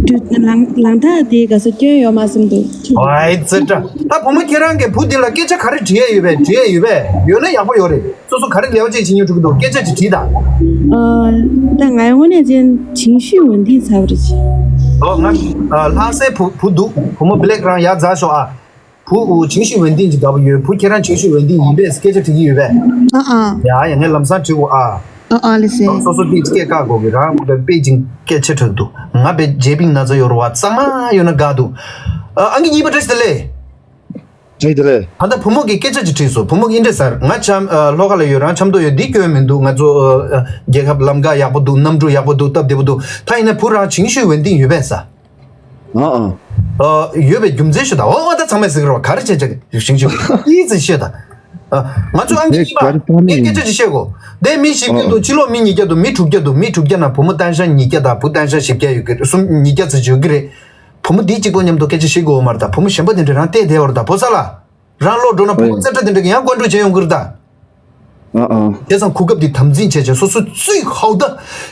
དུས་ལང་ལང་ཐག་དེ་ག་ས་སྐྱོན་ཡོད་མ་བསམ་འདུག་ཨའི་ཙི་ཏྲ། ད་བུ་མོ་ཁྱེད་རང་གིས་བུ་འདི་ལ་སྐད་ཆ་ག་རེ་དྲི་ཡས་ཡོད་པས། དྲི་ཡས་ཡོད་པས། ཡོད་ན་ཡག་པོ་ཡོད་རེད། སོ་སོ་ག་རེ་ལས་བྱེད་བྱེད་མྱོང་འགྲོ་གི་འདུག་སྐད་ཆ་ཅིག་དྲིས་དང་། ཨ། ད་ང་ཡང་དངོས་གནས་ཅན་情绪稳定ཚར་བ་རེད། ཨོ་ང་ཨ་ལྷ་སའི་བུ་བུ་འདུག་བུ་མོ་བི་ལེག་རང་ཡར་འཛེགས་ཤོག་ཨ། བུ་情绪稳定གྱི་འདྲ་པོ་ཡོད། བུ་ཁྱེད་རང་情绪稳定ཡིན་པས་སྐད་ཆ་དྲི་གི་ཡོད་པས། ཨ་ཨ། ཡ་ཡ། ངས་ལམ་སང་དྲི་གོ་ཨ། ཨ་ཨ་ལགས་སེ། སོ་སོ་དེ་སྐད་བཀག་དགོས་གི། རང་དཔེ་ཅིང་སྐད་ཆེ་དྲགས་འདུག་ང་དཔེ་རྗེས་ཕིང་ན་ཚ་ཡོད་རེད་པ། གཙང་མ་ཡོད་ན་དགའ་འདུག་ཨ་ཨང་ཀི་གཉིས་པ་བཀྲ་ཤིས་བདེ་ལེགས། བཀྲ་ཤིས་བདེ་ལེགས། ད་ལྟ་བུ་མོ་གིས་སྐད་ཆ་ཅིག་དྲིས་སོང་། བུ་མོ་གིས་འདི་འདྲས་ཟེར། ང་ཆ་ཨ་ལྷོ་ཁ་ལ་ཡོད། རང་ཆབ་མདོ་ཡོད། འདི་སྐྱོན་མི་འདུག་ང་ཚོ་ཨ་རྒྱལ་ཁབ་ལམ་ཁ་ཡག་པོ་འདུག་གནམ་གྲུ་ཡག་པོ་འདུག་སྟབས་བདེ་པོ་འདུག་ད་ཡིན་ན་བུ་རང་情绪稳定ཡོད་པས་ས། ཨ་ཨ། ཨ་ཡོད་པའི་རྒྱུ་མཚན་ཞུ་དང་། འོ་འོ། ད་ཚང་མས་ཟེར་གི་རེད་པ། ག་རེ་བྱས་བྱས་ཞིང་ཞིང་ཨི་ཙི་བཤད་དང་། ཨ་ང་ཚོ་ཨང་ཀི་གཉིས་པ། ངས་སྐད་ཆ་ཅིག་བཤད་གོ། དེ་མི་བཞི་བརྒྱ་འདུག་སྤྱི་ལོ་མི་ཉིས་བརྒྱ་འདུག་མི་དྲུག་བརྒྱ་འདུག་མི་དྲུག་བརྒྱ་ནང་བུ་མོ་ཏན་ཧྲན་ཉིས་བརྒྱ་དང་བུ་ཏན་ཧྲན་བཞི་བརྒྱ་ཡོད་ཀྱི་རེད། གསུམ་ཉིས་བརྒྱ་ཙམ་ཡོད་ཀྱི་རེད། བུ་མོ་འདི་གཅིག་པོ་མཉམ་དུ་སྐད་ཆ་བཤད་དགོས་མ་རེད་ད། བུ་མོ་གཞན་པ་དེ་འདྲ་རང་བལྟས་བསྡད་པ་རེད་ད། ཕོ་གསར་ལགས། རང་ལོག་འགྲོ་ན་བུ་མོ་ཨེ། རྩེ་གྲ་དེ་འདྲ་གི་ཡང་བཀོད་འགྲོ་བྱས་ཡོང་གི་རེད་ད། ཨ་ཨ། བྱས་ཙང་གོ་སྐབས་འདི་དམ་འཛིན་བྱས་བྱས་སོ་སོ་ཚུར་ཧའོ་ད་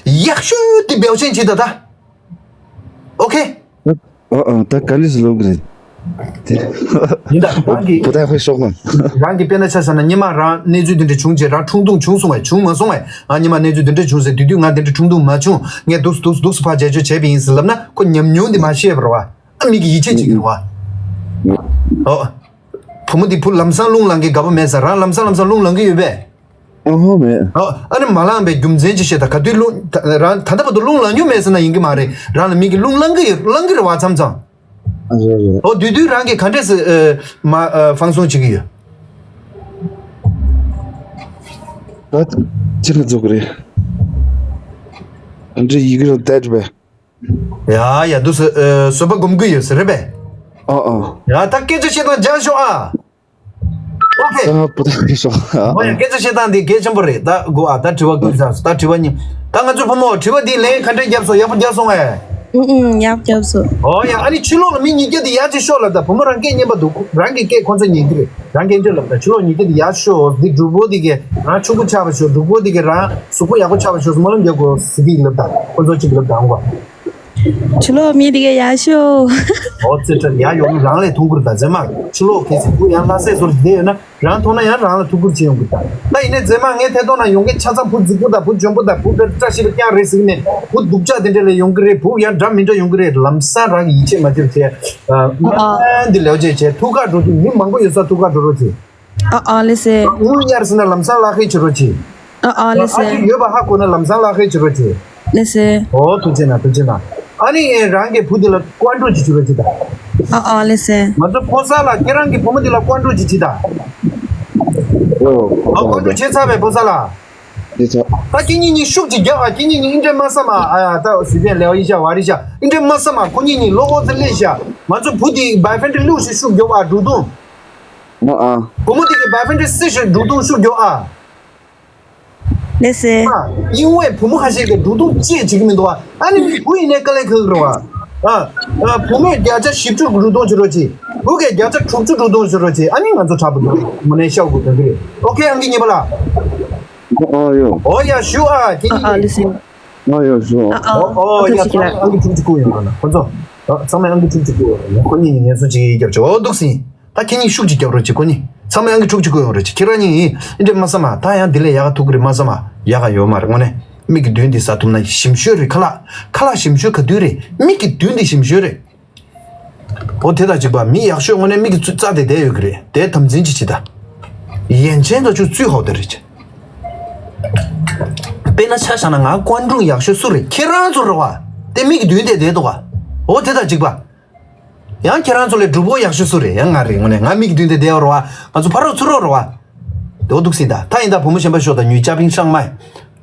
ཡག་ཤོས་དེ་表现བྱེད་ད་ད། ཨོ་ཁེ། ཨ་ཨ། ད་ག་འདྲས་སེ་ལབ་དགོས་རེད་དེ། ཡིན་ད། རང་གི་བུ་ཏན་ཧྲན་ཤོག་ལ། རང་གི་དཔེར་ན་ཆ་བཞག་ན་སྔོན་མ་རང་གནས་ཚུལ་འདི་འདྲ་བྱུང་རྗེས་རང་ཁྲུང་ཐུང་བྱུང་སོང་བས། བྱུང་མ་སོང་བས། ཨ་སྔོན་མ་གནས་ཚུལ་འདི་འདྲ་བྱུང་ཟེར། དེ་དུས་ང་འདི་འདྲ་ཁྲུང་ཐུང་མ་བྱུང་། ངས་འདུག་སེ་འདུག་སེ་འདུག་སེ་ཕར་བྱས་བཅོས་བྱས་པ་ཡིན་ཟེར་ལབ་ན་ཁོ་ཉམས་མྱོང་འདི་མ་ཤེས་པ་རེད་པ། ཨ་མི་གིས་ཡིད་ཆེས་བྱེད་ཀྱི་རེད་པ། ཨོ། བུ་མོ་འདི་བུ་ལམ་སང་རླུང་ལངས་མཁན་དགའ་པོ་མེད་ས། རང་ལམ་སང་ལམ་སང་རླུང་ལངས་ཀྱི་ཡོད་པས། ཨ་ཧོ་མེད། ཨ་ཨ་ནི་མ་ལངས་པའི་རྒྱུ་མཚན་ཅིག་བཤད་དང་། ག་དུས་རླུང་ད་རང་ད་ལྟ་བར་དུ་རླུང་ལངས་མྱོང་མེད་ཟེར་ན་ཡིན་གྱི་མ་རེད། རང་ལ་མི་གིས་རླུང་ལངས་ཀྱི་ཡོད། ལངས་ཀྱི་རེད་པ་མཚམས་མཚམས། ཨ་རེད་རེད། ཨོ་དུས་དུས་རང་གིས་ག་འདྲས་སེ་ཨ་མ་ཨ་ཧྥང་སུང་བྱེད་ཀྱི་ཡོད། ད་ཅི་ལ་འཛུགས་ཀྱི་རེད། ཨ་འདྲས་ཡི་གེ་རང་བལྟས་པས། ཡ་ཡ། འདུག་སེ་ཨ་བཟོད་པ་སྒོམ་གྱི་ཡོད་ཟེར་རེད་པས། ཨ་ཨ། ཡ་ད་སྐད་ཆ་བཤད་སྟངས་སྦྱངས་ཤོག་ཨ། ཨོ་ཁེ། ཨ་བུ་ཏན་ཧྲན་ཤོག་ཨ། ཨོ་ཡ། སྐད་ཆ་བཤད་སྟངས་འདི་གལ་ཆེན་པོ་རེད། ད་དགོས་ཨ། ད་དྲི་བ་དགོས་ཚར་སོང་། ད་དྲི་བ་གཉིས། ད་ང་ཚོའི་བུ་མོ་དྲི་བ་འདི་ལན་ག་འདྲས་བརྒྱབ་སོང་། ཡག་པོ་བརྒྱབ་སོང་ངས། ཨུ་ཨུ། ཡག་བརྒྱབ་སོང་། ཨོ་ཡ། ཨ་ནི་ཕྱི་ལོགས་ལ་མི་ཉིས་བརྒྱ་འདི་ཡར་ཅིག་ཤོག་ལབ་ད། བུ་མོ་རང་སྐད་སྙན་པ་འདུག་རང་གི་སྐད་ཁོང་ཚོ་ཉན་གྱི་རེད། རང་སྐད་འདྲ་ལབ་ད། ཕྱི་ལོགས་ཉིས་བརྒྱ་འདི་ཡར་ཤོག་འདི་སྒྲུབ་པོ་འདི་གས་རང་ཕྱུག་པོ་ཆགས་པ་ཤོག་འབྲུག་པོ་འདི་གས་རང་གཟུགས་པོ་ཡག་པོ་ཆགས་པ་ཤོག་སྨོན་ལམ་རྒྱག་དགོས་ཟེར་གྱི་ལབ་ད། ཁོང་ཚོ་གཅིག་ལབ་ད་འོང་བ། ཕྱི་ལོགས་མི་དེ་ག་ཡག་ཤོས། ཨོ་ཙི་ཙི་ཡ་ཡོང་རང་ལས་ཐུག་གུར་དང་རྫས་མ་ཕྱི་ལོགས་གལ་སྲིད་བུ་ཡང་ལྷ་སའི་ཟུར་བསྡད་ཡོད་ན། རང་མཐོང་ན་ཡང་རང་ལ་ཐུགས་ཁུར་བྱེད་ཡོང་གི། ད་ཡིན་ནའི་མཛེས་མ་ངའི་ཐད་གཏོང་ན་ཡོང་མཁན་ཆ་ཚང་བུ་རྫིག་པོ་དང་བུ་འཇོན་པོ་དང་བུ་དཔེ་བཀྲ་ཤིས་པ་རྐྱང་རེད་ཟེར་གི་མེད། བུ་སྡུག་ཅག་དེ་འདྲ་ལས་ཡོང་གི་རེད། བུ་ཡང་འདྲ་མི་འདྲ་ཡོང་གི་རེད། ལམ་སང་རང་གི་ཡིད་ཆེས་མ་བྱེད་བྱས། ཨ། ཨ། འདི་ལེའུ་བྱས་བྱས་ཐུགས་ཁག་འགྲོ་རྒྱུ་མི་མང་པོ་ཡོད་ས་ཐུགས་ཁག་འགྲོ་རོགས་གྱིས། ཨ་ཨ་ལེ་སེ། དངུལ་གཡར་ཟེར་ན་ལམ་སང་ལག་ཁེལ་བྱེད་རོགས་གྱིས། ཨ་ཨ་ལེ་ཨ་སེ། ཅིག་ཡོད་པ་ཧ་གོ་ན་ལམ་སང་ལག་ཁེལ་བྱེད་རོགས་གྱིས། ལེ་སེ། ཨོ་ཐུགས་རྗེ་གནང་། ཐུགས་རྗེ་གནང་། ཨ་ནི་རང་གི་བུ་འདི་ལ་བཀའ་འགྲོ་ཅིག་བྱེད་རོགས་གྱིས་ད། ཨ་ཨ་ལེ་སེ། ང་ཚོ་ཕོ་གསར་ལགས་ཁྱེད་རང་གི་བུ་མོ་འདི་ལ་བཀའ་འགྲོ་ཅིག་བྱེད་ད། ཨོ། ཨོ་བཀའ་འགྲོ་བྱེད་ཚར་བས་ཕོ་གསར་ལགས། བྱེད་ཚར། ད་ཁྱེད་གཉིས་གཉིས་ཤུགས་ཅིག་རྒྱག་ཨ། ཁྱེད་གཉིས་གཉིས་ཨིན་འདྲེ་མ་ས་མ་ཨ་ཡ་ད་སུས་བན་ལེའོ་ཨི་ཤ་བ་རི་ཤ་ཨིན་འདྲེ་མ་ས་མ་ཁོ་གཉིས་གཉིས་ལོ་ཨོ་ཙི་ལེ་ཤ། ང་ཚོ་བུ་འདི་བའི་ཕན་འདྲེ་ལུག་ཤིག་ཤུགས་རྒྱོབ་ཨ་འགྲོ་དུང་། ཨ་ཨ། བུ་མོ་དེ་གི་བའི་ཕན་འདྲེ་སི་ཞིག་འགྲོ་དུང་ཤུགས་རྒྱོབ་ཨ། ལེ་སེ། ཨ། ཨིན་ཝེ་བུ་མོ་ཁ་ཤས་ཀྱི་འགྲོ་དུང་ཅེས་བྱེད་ཀྱི་མི་འདུག་ཨ། ཨ་ནི་བུ་ཡིན་ནའི་དཀའ་ལས་ཁག་གི་རེད་བ། ཨ། ཨ། བུ་མོས་བརྒྱ་ཆ་བཞི་བཅུ་འགྲོ་དུང་བྱེད་རོགས་གྱིས། བུ་གས་བརྒྱ་ཆ་དྲུག་ཅུ་འགྲོ་དུང་བྱེད་རོགས་གྱིས། ཨ་ནི་ང་ཚོ་དྲག་པོ་འདུག་མོ་ནས་ཤའོ་གུ་དོན་གི་རེད། ཨོ་ཁེ་ཨང་ཀི་གཉིས་པ་ལ། ཨ་ཡོ། ཨོ་ཡ་ཞུ་ཨ་ཁྱེད་ཨ་ཨ་ལེ་གཉིས། སེ། ཨ་ཡོ་ཞུ། ཨ་ཨ། ཨོ་ཨོ་ཡ་ཨ་ཚོ་ཚང་མས་ཨང་ཀི་དྲུག་ཅུ་བསྐུར་ཡོང་ག་ན་ཁོ་ཚོ། ཨ་ཚང་མས་ཨང་ཀི་དྲུག་ཅུ་བསྐུར་ཡོང་ཁོ་གཉིས་ངལ་གསོ་ཅིག་རྒྱབ་ཆོག་འདུག་སེ། ད་ཁྱེད་གཉིས་ཤུགས་ཅིག་རྒྱབ་རོགས་བྱེད་ཁོ་གཉིས། ཚང་མས་ཨང་ཀི་དྲུག་ཅུ་བསྐུར་ཡོང་རོགས་བྱེད། ཁྱེད་རང་གཉིས་ཨིན་འདྲེ་མ་ས་མ་ད་ཡང་འདི་ལས་ཡག་ག་ཐུག་གི་རེད་མ་ས་མ་ཡག་ག་ཡོད་མ་རེད་དངོས་གནས། མིག་གི་མདུན་འདི་ཟ་ཐུབ་ན་ཞིམ་ཤོས་རེད་ཁ་ལག་ཁ་ལག་ཞིམ་ཤོས་ག་དུས་རེད། མིག་གི་མདུན་འདི་ཞིམ་ཤོས་རེད། འོ་དེ་དང་གཅིག་པ་མི་ཡག་ཤོས་དངོས་གནས་མིག་གི་རྩ་དེ་བསྡད་ཡོད་ཀྱི་རེད་དེ་དམ་འཛིན་ཅིག་བྱེད་ད། ཡན་ཆད་ད་ཆུ་ཚུད་ཧོ་དེ་རེད། དཔེར་ན་ཆ་བཞག་ན་ང་ཀོན་ཀྲུང་ཡག་ཤོས་སུ་རེད་ཁྱེད་རང་ཚོ་རེད་བ། དེ་མིག་གི་མདུན་དེ་བསྡད་འདུག་ག་འོ་དེ་དང་གཅིག་པ། ཡང་ཁྱེད་རང་ཚོ་ལས་སྒྲུབ་པོ་ཡག་ཤོས་སུ་རེད་ཡང་ང་རེད་དངོས་གནས་ང་མིག་གི་མདུན་དེ་བསྡད་ཡོད་རེད་བ། ང་ཚོ་ཕ་རོགས་ཚུར་རོགས་རེད་བ། དེ་འོ་འདུག་སེ་ད་ད་ཡིན་ད་བུ་མོ་གཞན་པ་ཤོག་ད་ཉུས་ཅ་པིང་ཧྲང་མའི།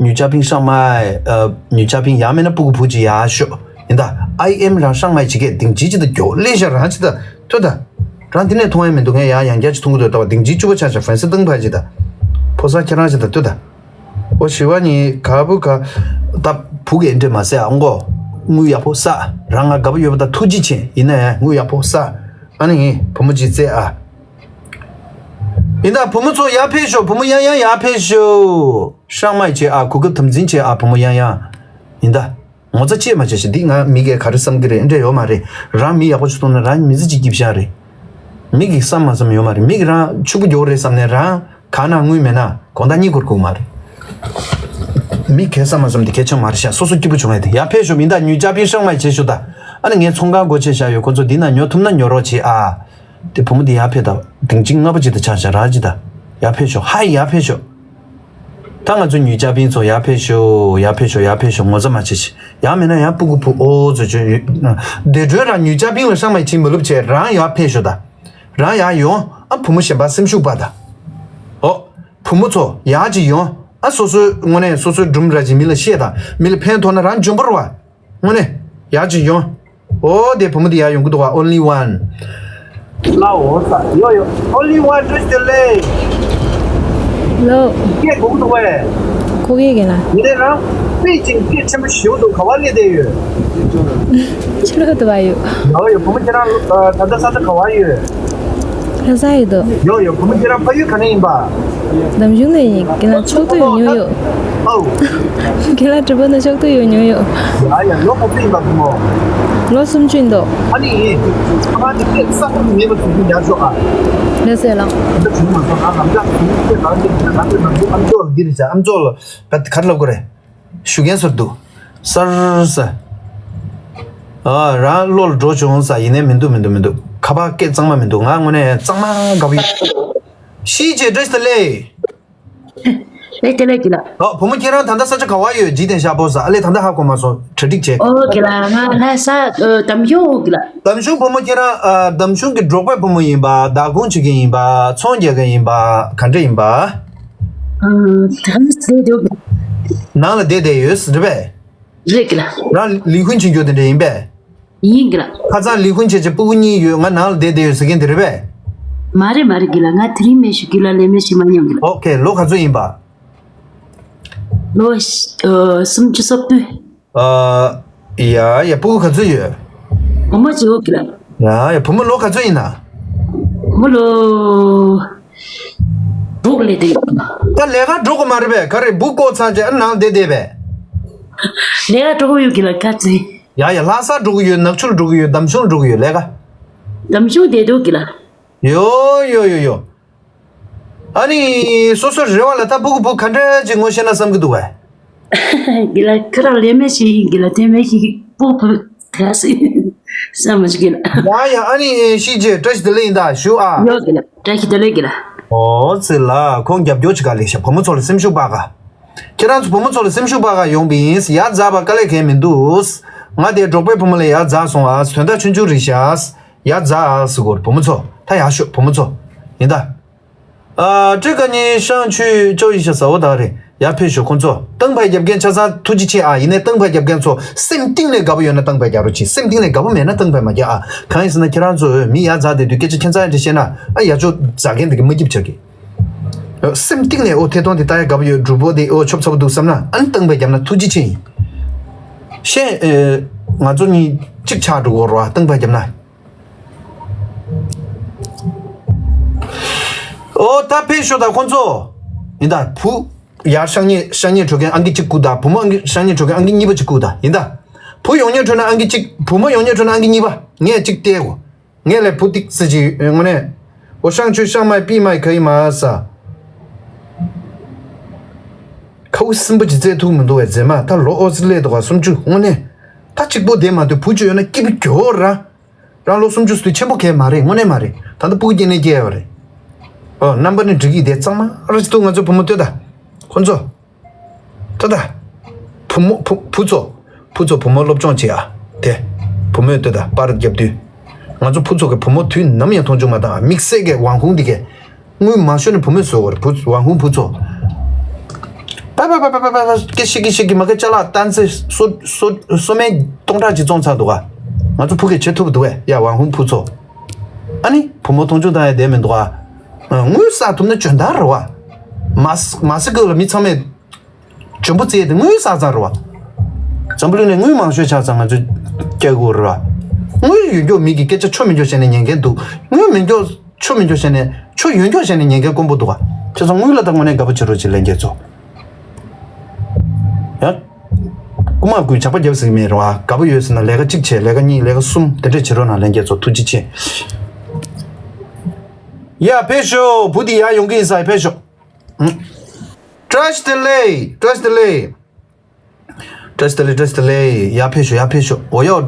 ཉུས་ཅ་པིང་ཧྲང་མའི། ཨ། ཉུས་ཅ་པིང་ཡང་མིན་ན་སྤུ་གུ་བུ་གཅིག་ཡག་ཤོས། ཡིན་ད། ཨའི་ཨེམ་རང་ཧྲང་མའི་ཇི་གས་སྡིངས་ཆའི་ཅི་ད་མགྱོགས་ལས་ཤ་རང་ཅི་ད་ཐོས་ད། རང་དེ་ནས་མཐོང་ཡ་མི་འདུག་ངས་ཡང་ཡང་བསྐྱར་ཅིག་མཐོང་གི་འདུག་ད་བ་སྡིངས་ཆའི་ཅུ་པ་ཆ་ཆ་ཧྥན་སི་ཏང་ཕ་ཅི་ད། ཕོ་གསར་ཁྱེད་རང་ཅི་ད་ཐོས་ད། ཨོ་ཞི་བ་ནི་ག་བུ་ག་ད་བུ་གས་འདྲེ་མ་ཟེར་ཨ་མགོ། དངུལ་ཡག་པོ་ས། རང་ང་དགའ་པོ་ཡོད་པ་ད་ཐུགས་རྗེ་ཆེ་ཡིན་ན་ཡང་དངུལ་ཡག་པོ་ས། ཨ་ནི་ངས་བུ་མོ་ཅིག་བཙལ་ཨ། ཡིན་ད་བུ་མོ་ཚོ་ཡར་ཕེབས་ཤོག་བུ་མོ་ཡང་ཡང་ཡར་ཕེབས་ཤོག་ཧྲང་མའི་བྱེད་ཨ་གོ་སྐབས་དམ་འཛིན་བྱེད་ཨ་བུ་མོ་ཡང་ཡང་། ཡིན་ད། ངོ་ཚ་བཅས་མ་བྱས་ཤིག་འདི་ང་མི་གས་ག་རེ་བསམ་གི་རེད་འདྲ་ཡོད་མ་རེད། རང་མི་ཡག་པོ་ཞིག་མཐོང་ན་རང་མི་ཚེ་གཅིག་སྐྱིད་པ་རེད། མི་གིས་བསམ་མ་བསམ་ཡོད་མ་རེད། མི་གིས་རང་ཕྱུག་པོ་མགྱོགས་རེད་བསམ་ནས་རང་གང་ན་དངུལ་མེད་ན་དགོང་དག་གཉིད་ཁུག་གི་མ་རེད། མི་གས་བསམ་མ་བསམ་དེ་གལ་ཆེན་མ་རེད་ཤག་སོ་སོ་སྐྱིད་པོ་བྱུང་ཡ་དེ་ཡར་ཕེབས་ཤོག་མི་འདའ་ཉུས་ཅ་པིན་ཧྲང་མ་བྱེད་ཤོག་ད། ཨ་ནི་ངས་ཚོང་ཁང་སྒོ་ཕྱེ་བཞག་ཡོད་ཁོ་ཚོ་འདི་ན་ཉོ་ཐུབ་ན་ཉོ་རོགས་བྱེད་ཨ། དེ་བུ་མོ་འདི་ཡར་ཕེབས་ད་དེང་ཅིག་ལྔ་པ་ཅིག་ད་ཆ་བཞག་ར་ཅིག་ད། ཡར་ཕེབས་ཤོག་ཧའི་ཡར་ཕེབས་ཤོག་ད་ང་ཚོ་ཉུས་ཅ་པིན་ཚོ་ཡར་ཕེབས་ཤོག་ཡར་ཕེབས་ཤོག་ཡར་ཕེབས་ཤོག་ངོ་ཚ་མ་བྱེད་ཤིག་ཡང་མིན་ན་ཡང་སྤུ་གུ་བུ་ཨོ་ཚོ་ཆོས་ཡོད། བདེ་སྒྲོལ་རང་ཉུས་ཅ་པིན་ལ་ཧྲང་མ་ཡི་ཆིན་མ་ལུབ་བྱས་རང་ཡར་ཕེབས་ཤོག་ད། རང་ཡར་ཡོང་ཨ་བུ་མོ་གཞན་པ་སེམས་ཤུགས་པ་ད། ཨོ། བུ་མོ་ཚོ་ཡར་ཅིག་ཡོང་ཨ་སོ་སོའི་དངོས་གནས་སོ་སོའི་སྒྲུང་ར་ཅིག་མི་ལ་བཤད་ད་མི་ལ་ཕན་ཐོགས་ན་རང་འཇོན་པོ་རེད་བ། དངོས་གནས། ཡར་ཅིག་ཡོང་། ཨོ་དེ་བུ་མོ་དེ་ཡར་ཡོང་གི་འདུག་བ་only one། ལའོ་ས་ཡོ་ཡོ་only one just delay། ལོ། སྐད་གོ་གི་འདུག་བས། གོ་གི་གི་ལ། ཡིན་ནའི་རང་། པེ་ཅིང་སྐད་ཆེན་པོ་ཞེ་པོ་འདུག་ག་བ་སླེབས་བསྡད་ཡོད། ཕྱི་ལོགས་དུ་བ་ཡོད། ཡོ་ཡོ་བུ་མོ་ཁྱེད་རང་ད་ལྟ་ས་ཆ་ག་བ་ཡོད། ལྷ་ས་ཡོད་དོ། ཡོ་ཡོ་བུ་མོ་ཁྱེད་རང་ཕ་ཡུལ་ག་ནས་ཡིན་པ། འདམ་གཞུང་ནས་ཡིན་གི་ལ་ཕྱོགས་ཏུ་ཡོད་ཉོ་ཡོད། ཨོ། ཁྱེད་ལ་གྲུ་པ་ན་ཕྱོགས་སུ་ཡོད་ཉོ་ཡོད། ཡ་ཡ་ལོ་ག་ཚོད་ཡིན་པ་བུ་མོ། ལོ་སུམ་ཅུ་ཡིན་འདུག་ཨ་ནི་ཡིན། ཚང་མ་དེ་སྐད་གསར་པ་མེད་པ་ཚུལ་དུ་ཉར་ཤོག་ཨ། ལགས་སོ་ལགས། ད་བྱུང་མ་སོང་ང་ལམ་ཀ་ཚུལ་དུ་སྐད་གང་དེ་ང་ཚོའི་ནང་དུ་ཨམ་ཅོག་ལ་འདི་རེད་བྱ་ཨམ་ཅོག་ལ་ག་ག་རེ་ལབ་དགོས་རེད། ཞུ་མཁན་ཟུར་དུ། སར་ས། ཨ་རང་བློ་ལ་འགྲོ་བྱུང་ས་ཡིན་ནའི་མི་འདུག་མི་འདུག་མི་འདུག་ཁ་པར་སྐད་གཙང་མ་མི་འདུག་ང་དངོས་གནས་གཙང་མ་དགའ་པོ་ཡོད། ཤི་ཅེ་བཀྲ་ཤིས་བདེ་ལེགས། ལེགས་བདེ་ལེགས་གི་ལ། ཨོ་བུ་མོ་ཁྱེད་རང་ད་ལྟ་ས་ཆ་ག་བ་ཡོད་འཇིག་རྟེན་ཤར་པོ་ས་ཨ་ལས་ད་ལྟ་ཧ་གོ་མ་སོང་གྲ་སྒྲིག་བྱེད། ཨོ་གི་ལ་ང་ལྷ་ས་འདམ་གཞུང་འོག་གི་ལ། འདམ་གཞུང་བུ་མོ་ཁྱེད་རང་འདམ་གཞུང་གི་འབྲོག་པའི་བུ་མོ་ཡིན་པ་བདག་སྐྱོང་བྱེད་མཁན་ཡིན་པ་ཚོང་རྒྱག་མཁན་ཡིན་པ་ག་འདྲ་ཡིན་པ། ཨ་ད་ལྟ་བསྡད་འདུག་ནང་ལ་བསྡད་བསྡད་ཡོད་རེད་པས། རེད་གི་ལ། རང་ལི་ཧུན་ཆིན་རྒྱུ་དེ་འདྲ་ཡིན་པས། ཡིན་གི་ལ། ཁ་སང་ལི་ཧུན་ཆེ་ཆེ་སྤུ་གུ་གཉིས་ཡོད་ང་ནང་ལ་བསྡད་བསྡད་ཡོད་ཟེར་མཁན་དེ་རེད་པས། མ་རེད་མ་རེད་གི་ལ་ང་དེ་རིང་མེད་ཞུ་གི་ལ་ལས་མེད་ཞུ་མ་མྱོང་གི་ལ། ཨོ་ཁེ་ལོ་ག་ཚོད་ཡིན་པ། ལོ་ཨ་སུམ་ཅུ་སོ་བདུན། ཨ་ཡ་ཡ་སྤུ་གུ་ག་ཚོད་ཡོད། བུ་མོ་གཅིག་ཡོད་གི་ལ། ཡ་ཡ་བུ་མོ་ལོ་ག་ཚོད་ཡིན་ན། བུ་མོ་ལོ་དྲུག་ལས་དེ། ད་ལས་ཀ་འགྲོ་གི་མ་རེད་པས་ག་རེ་བུ་ཀོ་ཚང་ཅེ་ཨ་ནང་བསྡད་བསྡད་པས། ལས་ཀ་འགྲོ་གི་ཡོད་གི་ལ་ག་ཚོད། ཡ་ཡ། ལྷ་སར་འགྲོ་གི་ཡོད། ནག་ཆུར་འགྲོ་གི་ཡོད། འདམ་གཞུང་འགྲོ་གི་ཡོད། ལས་ཀ། འདམ་གཞུང་བསྡད་འདུག་གི་ལ། ཡོ་ཡོ་ཡོ་ཡོ། ཨ་ནི་སོ་སོ་རེ་བ་ལ་ད་སྤུ་གུ་བུ་ག་འདྲ་ཅིག་ངོ་ཤེས་ན་བསམ་གི་འདུག་བས། གི་ལ་ཁ་རག་ལས་མེད་ཞིག་གི་ལ་དེ་མེད་ཞིག་སྤུ་གུ་ག་སི་བསམ་མ་ཞིག་གི་ལ། ཡ་ཡ། ཨ་ནི་ཤི་རྗེས་བཀྲ་ཤིས་བདེ་ལེགས་ཡིན་ད་ཞུ་ཨ། ཡོ་གི་ལ། བཀྲ་ཤིས་བདེ་ལེགས་གི་ལ། ཨོ་ཙི་ལ་ཁོང་རྒྱབ་སྐྱོར་བྱེད་ག་ལས་ཤ། བུ་མོ་ཚོ་ལ་སེམས་ཤུགས་སྤར་ག། ཁྱེད་རང་ཚོ་བུ་མོ་ཚོ་ལ་སེམས་ཤུགས་སྤར་ག་ཡོང་པ་ཡིན། ཡར་འཛེགས་པ་དཀའ་ལས་གང་མི་འདུག། ང་དེ་འབྲོག་པའི་བུ་མོ་ལ་ཡར་འཛེགས་སོང་ཨ། དོན་དག་ཆུང་ཆུང་རེད་ཤག། ཡར་འཛེགས་ཟེར་གོ་རེད། བུ་མོ་ཚོ་ད་ཡར་ཤོག། བུ་མོ་ཚོ་ཡིན་ད། ཨ་ཀྲི་ཀ་ཉི་ཤང་ཆུ་ཅོ་ཡི་ཤ་ཟ་འོ་ད་རེད། ཡར་ཕེབས་ཤོག་ཁོང་ཚོ། གཏམ་ཕར་རྒྱབ་མཁན་ཆ་ཚང་ཐུགས་རྗེ་ཆེ་ཨ། ཡིན་ནའི་གཏམ་ཕར་རྒྱབ་མཁན་ཚོ་སེམས་གཏིང་ནས་དགའ་པོ་ཡོད་ན་གཏམ་ཕར་རྒྱག་རོགས་གྱིས། སེམས་གཏིང་ནས་དགའ་པོ་མེད་ན་གཏམ་ཕར་མ་རྒྱག་ཨ། གང་ཡིན་ཟེར་ན་ཁྱེད་རང་ཚོས་མི་ཡར་འཛེགས་བསྡད་དུས་སྐད་ཆ་ཁྱད་མཚར་ཅིག་བཤད་ན་ཨ་ཡར་ཕྱོགས་འཛེགས་མཁན་དེ་གིས་མ་སྐྱིད་ཆགས་གི། སེམས་གཏིང་ནས་ཨོ་ཐད་གཏོང་དེ་ལྟ་ཡ་དགའ་པོ་ཡོད། སྒྲུབ་པོ་དེ་ཨོ་ཆོབ་ཚ་པོ་འདུག་བསམ་ན་ཨ་ནི་གཏམ་ཕར་རྒྱབ་ན་ཐུགས་རྗེ་ཆེ་ཡིན། ཤེས་ཨེ། ང་ཚོ་གཉིས་གཅིག་ཆགས་འགྲོ་གི་རེད་བ། གཏམ་ཕར་རྒྱབ་ན། ཨོ་ད་ཕེབས་ཤོག་ད་ཁོང་ཚོ། ཡིན་ད་བུ། ཡར་ཤག་ཉེ་ཤག་ཉེ་འགྲོ་མཁན་ཨང་ཀི་གཅིག་བཀུག་ད། བུ་མོ་ཨང་ཀི་ཤག་ཉེ་འགྲོ་མཁན་ཨང་ཀི་གཉིས་པ་གཅིག་བཀུག་ད། ཡིན་ད། བུ་ཡོང་ཉེ་འགྲོ་ན་ཨང་ཀི་གཅིག། བུ་མོ་ཡོང་ཉེ་འགྲོ་ན་ཨང་ཀི་གཉིས་པ། ངས་གཅིག་བལྟས་གོ། ངས་ལས་བུ་ཏིག་ཙི་ཅིག་དངོས་གནས། འོ་ཤང་ཆུ་ཤང་མའི་པི་མའི་ཁ་ཡི་མ་ས། ཁའུ་སིམ་པོ་ཅིག་བཙལ་ཐུབ་མི་འདུག་བས་མཛེས་མ། ད་ལོ་ཨོ་ཙི་ལས་འདུག་ག་སུམ་ཅུ་དངོས་གནས། ད་གཅིག་པོ་བསྡད་མ་འདུག་བུ་ཅིག་ཡོད་ན་སྐྱིད་པོ་གྱོ་ར། རང་ལོ་སུམ་ཅུ་སུ་དུས་ཆེན་པོ་གས་མ་རེད། དངོས་གནས་མ་རེད། ད་ལྟ་སྤུ་གུ་སྐྱེ་ནས་སྐྱེ་ཡ་བ་རེད། ཨོ་རྣམ་པ་ནི་འགྲིག་གི་དེ་གཙང་མ་ར་ཅི་ཐུག་ང་ཚོ་བུ་མོ་ལྟོས་ད། ཁོ་ཚོ། ལྟོས་ད། བུ་མོ་བུ་བུ་ཚོ། བུ་ཚོ་བུ་མོ་སློབ་སྦྱོང་བྱེད་ཨ། དེ། བུ་མོས་ལྟོས་ད་པར་རྒྱབ་དུས། ང་ཚོ་བུ་ཚོ་གི་བུ་མོ་དུས་ནམ་ཡང་མཐོང་ཆུང་མ་དང་དམིགས་བསལ་གི་ཝང་ཧུང་འདི་གས། དངུལ་མང་ཤོས་ནི་བུ་མོས་བཟོ་བར་བུ་ཝང་ཧུང་བུ་ཚོ། པ་པ་པ་པ་པ་པ་ཀི་ཤི་ཀི་ཤི་ཀི་མ་ཀི་ཅ་ལག་ཏན་ཙེ་སོ་སོ་སོ་མའི་སྟོང་ཕྲག་ཅིག་བཙོང་ཚར་འདུག་ག་ང་ཚོ་བུ་གས་བྱེད་ཐུབ་འདུག་གས་ཡ་ཝང་ཧུང་བུ་ཚོ། ཨ་ནི་བུ་མོ་མཐོང་ཆུང་བཏང་ཡ་བསྡད་མི་འདུག་ག་དངུལ་བསགས་ཐུབ་ན་འཇོན་ཐང་རེད་བ། མ་མ་སི་ཀོ་ལ་མི་ཚང་མས། འཇོན་པོ་བཙལ་ཏེ་དངུལ་བསགས་ཙང་རེད་བ། འཛམ་བུ་གླིང་ནས་དངུལ་མང་ཤོས་ཆགས་ཙང་ང་ཚོས་སྐྱེ་དགོས་རེད་བ། དངུལ་ཡོད་མགྱོགས་མི་གི་སྐད་ཆ་ཆོ་མི་འཇོག་བྱས་ནས་ཉན་མཁན་འདུག་དངུལ་མི་འཇོག་ཆོ་མི་འཇོག་བྱས་ནས་ཆོ་ཡོད་མགྱོགས་བྱས་ནས་ཉན་མཁན་དཀོན་པོ་འདུག་བ། ཁྱེད་ཚོ་དངུལ་ལ་ད་དངོས་གནས་དགའ་པོ་བྱེད་རོགས་བྱེད་ལྷན་རྒྱས་ཚོ། ཡ། རྐུ་མ་རྐུས་ཇག་པ་རྒྱབ་ཟེར་གི་མེད་རེད་བ། དགའ་པོ་ཡོད་ཟེར་ན་ལས་ཀ་གཅིག་བྱས། ལས་ཀ་གཉིས། ལས་ཀ་གསུམ། དེ་འདྲས་བྱེད་རོགས་གནང་ལྷན་རྒྱས་ཚོ། ཐུགས་རྗེ་ཆེ། ཡ་ཕེབས་ཤོག་བུ་འདི་ཡར་ཡོང་གི་ཡིན་ས། ཕེབས་ཤོག་བཀྲ་ཤིས་བདེ་ལེགས། བཀྲ་ཤིས་བདེ་ལེགས། བཀྲ་ཤིས་བདེ་ལེགས། བཀྲ་ཤིས་བདེ་ལེགས། ཡར་ཕེབས་ཤོག་ཡར་ཕེབས་ཤོག་འོ་ཡོ།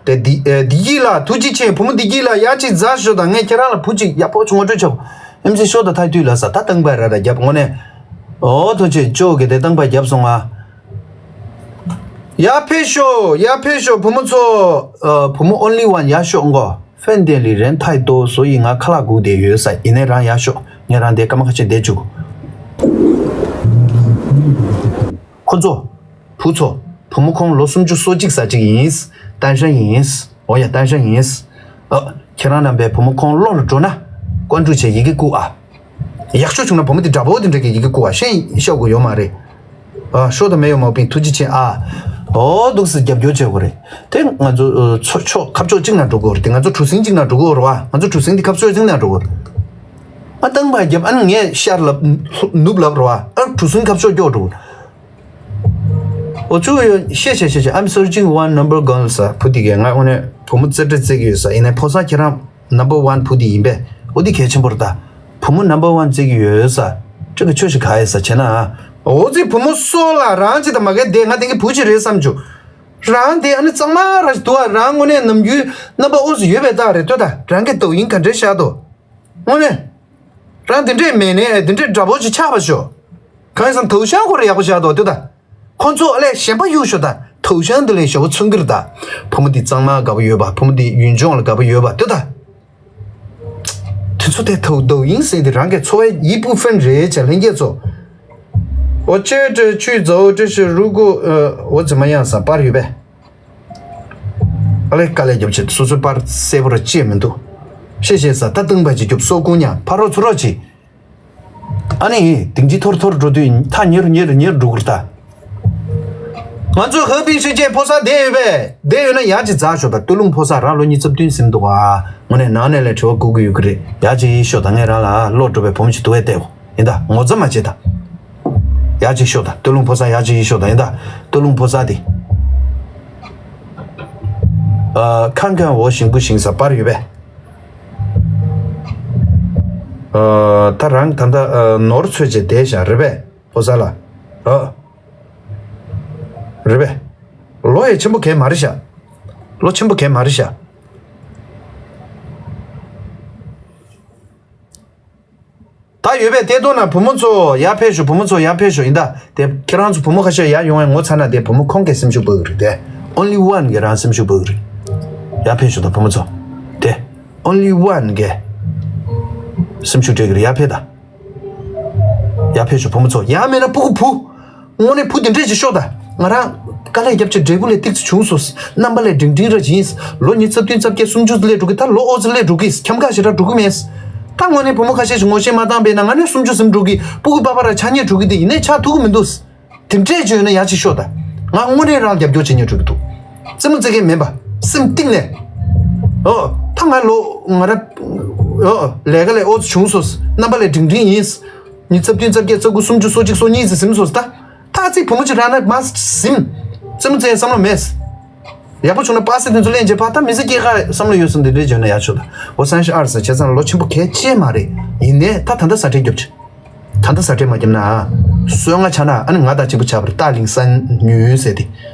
དེ་འདི་ཨེ་བདེ་སྐྱིད་ལགས་ཐུགས་རྗེ་ཆེ། བུ་མོ་བདེ་སྐྱིད་ལགས་ཡར་ཅིག་འཛེགས་ཤོག་དང་། ངས་ཁྱེད་རང་ལ་བུ་ཅིག་ཡག་པོ་ཅིག་ངོ་སྤྲོད་བྱ། ཨེམ་སི་ཤོ་དང་ཐའི་ཏུས་ལ་ས་ད་བཏང་པ་ར་ར་རྒྱབ་དངོས་གནས། འོ་ཐུགས་རྗེ་ཆེ་ཅོ་གི་དེ་བཏང་པ་རྒྱབ་སོང་ང་། ཡར་ཕེབས་ཤོག་ཡར་ཕེབས་ཤོག་བུ་མོ་ཚོ། ཨ་བུ་མོ་only one ཡར་ཤོག་མགོ། 饭店里人太多，所以ང་ཁ་ལག་སྒུག་བསྡད་ཡོད་ས། ཡིན་ནའི་རང་ཡར་ཤོག་ངས་རང་དེ་སྐར་མ་ཁ་ཤས་བསྡད་བཅུག་ཁོ་ཚོ། བུ་ཚོ། བུ་མོ་ཁོང་ལོ་སུམ་ཅུ་སོ་གཅིག་ཙམ་ཅིག་ཡིན། 单身ཡིན། འོ་ཡ་单身ཡིན། ཨ། ཁྱེད་རང་རྣམ་པས་བུ་མོ་ཁོང་ཀློག་ལ་འགྲོ་ན། 关注བྱས་ཡི་གེ་བསྐུར་ཨ། ཡག་ཤོས་བྱུང་ན་བུ་མོ་དེ་འདྲ་པོ་དེ་འདྲ་གི་ཡི་གེ་བསྐུར་བ་ཤེས་ཤོག་གི་ཡོད་མ་རེད། ཨ། ཤོ་དང་མེ་ཡོ་མའོ་པིང་ཐུགས་རྗེ་ཆེ་ཨ། འོ་འདུག་སེ་རྒྱབ་སྐྱོར་བྱེད་དགོས་རེད། དེ་ང་ཚོ་ཨ་ཚོ་ཕྱོགས་ཁ་ཕྱོགས་གཅིག་ན་འགྲོ་དགོས་རེད། དེ་ང་ཚོ་གྲུ་གཟིངས་གཅིག་ན་འགྲོ་དགོས་རེད་བ། ང་ཚོ་གྲུ་གཟིངས་དེ་ཁ་ཕྱོགས་གཅིག་ན་འགྲོ་དགོས་རེད། ཨ་བཏང་པ་རྒྱབ་ཨ་ནི་ངས་ཤར་ལབ་ནུབ་ལབ་རེད་བ། ཨ་གྲུ་གཟིངས་ཁ་ཕྱོགས་སྐྱོར་འགྲོ་དགོས། ཨོ་ཅུ་ཡོ་ཤེ་ཤེ་ཤེ་ཤེ། I'm searching one number girl ས། བུ་དེ་གས་ང་དངོས་གནས་བུ་མོ་རྩེ་གྲས་རྩེ་གི་ཡོད་ས། ཡིན་ནའི་ཕོ་གསར་ཁྱེད་རང་number one བུ་དེ་ཡིན་པས། ཨོ་དེ་གལ་ཆེན་པོ་རེད་ད། བུ་མོ་number one རྩེ་གི་ཡོད་ས། ཁྱོད་ཀྱི་ཆོས་ཤིག་ག་ཡོད་ས་བྱས་ན། ཨོ་ཙི་བུ་མོ་སོ་ལ་རང་ཅི་ད་མ་གས་དེ་ང་དེང་གི་བུ་ཅི་རེད་བསམ་བྱུང་། རང་དེ་ཨ་ནི་གཙང་མ་ར་ཞིག་འདུག་ཨ། རང་དངོས་གནས་ནམ་རྒྱུན་རྣམ་པ་ཨོ་ཙི་ཡོད་པའི་རྟགས་རེད་ལྟོས་ད། རང་གི་དོ་ཡིན་ག་འདྲས་བཞག་དོ། དངོས་གནས། རང་དེ་འདྲས་མེད་ནས་དེ་འདྲས་འདྲ་པོ་ཅིག་ཆགས་པ་ཤོག་གང་ཡིན་ཟེར་ན་头像ཁོ་ར་ཡག་པོ་བཞག་འདུག་ལྟོས་ད། ཁོ་ཚོ་ཨ་ལས་གཞན་པ་གཡུག་ཤོག་ད། 头像དེ་ལས་ཞེ་པོ་མཚོན་གྱི་རེད་ད། བུ་མོ་འདི་གཙང་མ་དགའ་པོ་ཡོད་པ། བུ་མོ་འདི་ཡུལ་ལྗོངས་ལ་དགའ་པོ་ཡོད་པ་ལྟོས་ད། དེ་ཚོ་དེ་头像ཟེར་དེ་རང་གི་འཚོ་བའི་一部分རེད་བྱས་ལྷན་རྒྱས་ཚོ། 我这这去走这是如果呃我怎么样ས་པར་ཡོད་པས། ཨ་ལས་དཀའ་ལས་རྒྱབ་བྱེད་སོ་སོའི་པར་གསལ་པོ་ར་བཅད་མི་འདུག་ཤེས་ཤེས་ས་ད་བཏང་པ་ཅིག་རྒྱུབ་སོ་ཀུན་ཉ་ཕ་རོགས་ཚུ་རོགས་ཅིག་ཨ་ནི་དིང་ཅི་ཐོར་ཐོར་འགྲོ་དུས་ཐ་ཉེར་ཉེར་ཉེར་འགྲོ་གི་རེད་ད། ང་ཚོ་ཧ་པིང་ཤི་ཅེ་ཕོ་གསར་བསྡད་ཡོད་པས། བསྡད་ཡོད་ན་ཡར་ཅིག་འཛེགས་ཤོག་ད། སྟོད་ལུང་ཕོ་གསར་རང་ལོ་ཉི་ཤུ་རྩ་བདུན་ཟིན་འདུག་ཨ། དངོས་གནས་ནང་ནས་ལས་དྲི་བ་བསྐུར་གི་ཡོད་ཀྱི་རེད། ཡར་ཅིག་ཤོག་ད། ངས་རང་ལ་ལོག་འགྲོ་བའི་བུ་མོ་ཅིག་འདུག་པས་བལྟས་གོ། ཡིན་ད་ངོ་ཚ་མ་བྱེད་ད། ཡར་ཅིག་ཤོག་ད། སྟོད་ལུང་ཕོ་གསར་ཡར་ཅིག་ཤོག་ད། ཡིན་ད་སྟོད་ལུང་ཕོ་གསར་དེ། ཨ། ཁང་ཁང་འོ་ཞིང་བུ་ཞིང་ས་པར་ཡོད་པས། ཨ། ད་རང་ད་ལྟ་ཨ་ནོར་འཚོལ་བྱས་བསྡད་བཞག་རེད་པས་ཕོ་གསར་ལགས། ཨ། རེད་པས། ལོ་ཡང་ཆེན་པོ་གས་མ་རེད་ཤག་ལོ་ཆེན་པོ་གས་མ་རེད་ཤག་ད་ཡོད་པས་དེ་དོ་ན་བུ་མོ་ཚོ་ཡར་ཕེབས་ཤོག་བུ་མོ་ཚོ་ཡར་ཕེབས་ཤོག་ཡིན་ད། དེ་ཁྱེད་རང་ཚོ་བུ་མོ་ཁ་ཤས་ཡར་ཡོང་བའི་ངོ་ཚ་ན་དེ་བུ་མོ་ཁོང་གིས་སེམས་ཤུགས་སྤར་གི་རེད་དེ། Only one གིས་རང་སེམས་ཤུགས་སྤར་གི་རེད། ཡར་ཕེབས་ཤོག་ད་བུ་མོ་ཚོ། དེ་Only one གིས་སེམས་ཤུགས་སྤྲད་གི་རེད། ཡར་ཕེབས་ད། ཡར་ཕེབས་ཤོག་བུ་མོ་ཚོ། ཡང་མེད་ན་སྤུ་གུ་བུ། དངོས་གནས་བུ་དེ་འདྲས་ཅིག་ཤོག་ད། ང་རང་དཀའ་ལས་བརྒྱབ་ཆེ་འབྲས་བུ་ལས་ཏིག་ཙི་བྱུང་སོང་། རྣམ་པ་ལས་འབྲིང་འབྲིང་ར་ཡིན། ལོ་ཉི་ཤུ་རྩ་བདུན་རྩ་བརྒྱད་སུམ་ཅུ་སླེབས་འགྲོ་གི། ད་ལོ་ཨོ་ཙི་སླེབས་འགྲོ་གི། འཁྱམ་ཁ་ཞེ་དྲག་འགྲོ་གི་མེད། ད་དངོས་གནས་བུ་མོ་ཁ་ཤས་ཤིག་ངོ་ཤེས་མ་བཏང་པས་ན་ང་ནས་སུམ་ཅུ་ཟིན་འགྲོ་གི། སྤུ་གུ་པ་པ་ར་ཆགས་ཉེས་འགྲོ་གི། དེ་ཡིན་ནའི་ཆགས་ཐུབ་གི་མི་འདུག་དེ་འདྲས་ཅིག་ཡོད་ན་ཡར་ཅིག་ཤོག་ད། ང་དངོས་གནས་རང་ལ་རྒྱབ་སྐྱོར་བྱེད་ཉེས་འགྲོ་གི་འདུག་རྩེད་མོ་རྩེ་མཁན་མིན་པ། སེམས་གཏིང་ནས། ཨོ། ད་ང་ལོ་ང་ར། ཨོ། ལས་ཀ་ལས་ཨོ་ཙི་བྱུང་སོང་། རྣམ་པ་ལས་འབྲིང་འབྲིང་ཡིན། ཉི་ཤུ་རྩ་བདུན་རྩ་བརྒྱད་རྩ་དགུ་སུམ་ཅུ་སོ་གཅིག་སོ་གཉིས་ཙི་ཟིན་སོང་ད། ད་ཨ་ཙི་བུ་མོ་ཅིག་རག་ན་མ་ཟིན། རྩེད་མོ་རྩེ་བསམ་བློ་མེད། ཡག་པོ་བྱུང་ན་པ་སེ་དེ་ཚོ་ལེན་བྱེད་པ། ད་མི་ཚེ་སྐྱེལ་ཁ་བསམ་བློ་ཡོད་སོང་འདི་འདྲའི་བྱུང་ན་ཡག་ཤོས་ད། འོ་སང་ཤི་ཨར་ས་བྱས་ཙང་ལོ་ཆེན་པོ་གལ་ཆེ་མ་རེད། ཡིན་ནའི་ད་ད་ལྟ་ཟ་འཕྲད་རྒྱོབ་ཆེ། ད་ལྟ་ཟ་འཕྲད་མ་བརྒྱབ་ན། སོན་ང་ཆགས་ན་ཨ་ནི་ང་དང་གཅིག་པ་ཆགས་པར་སྟག་གླིང་ས་ཉུལ་ཟེར་ཏེ།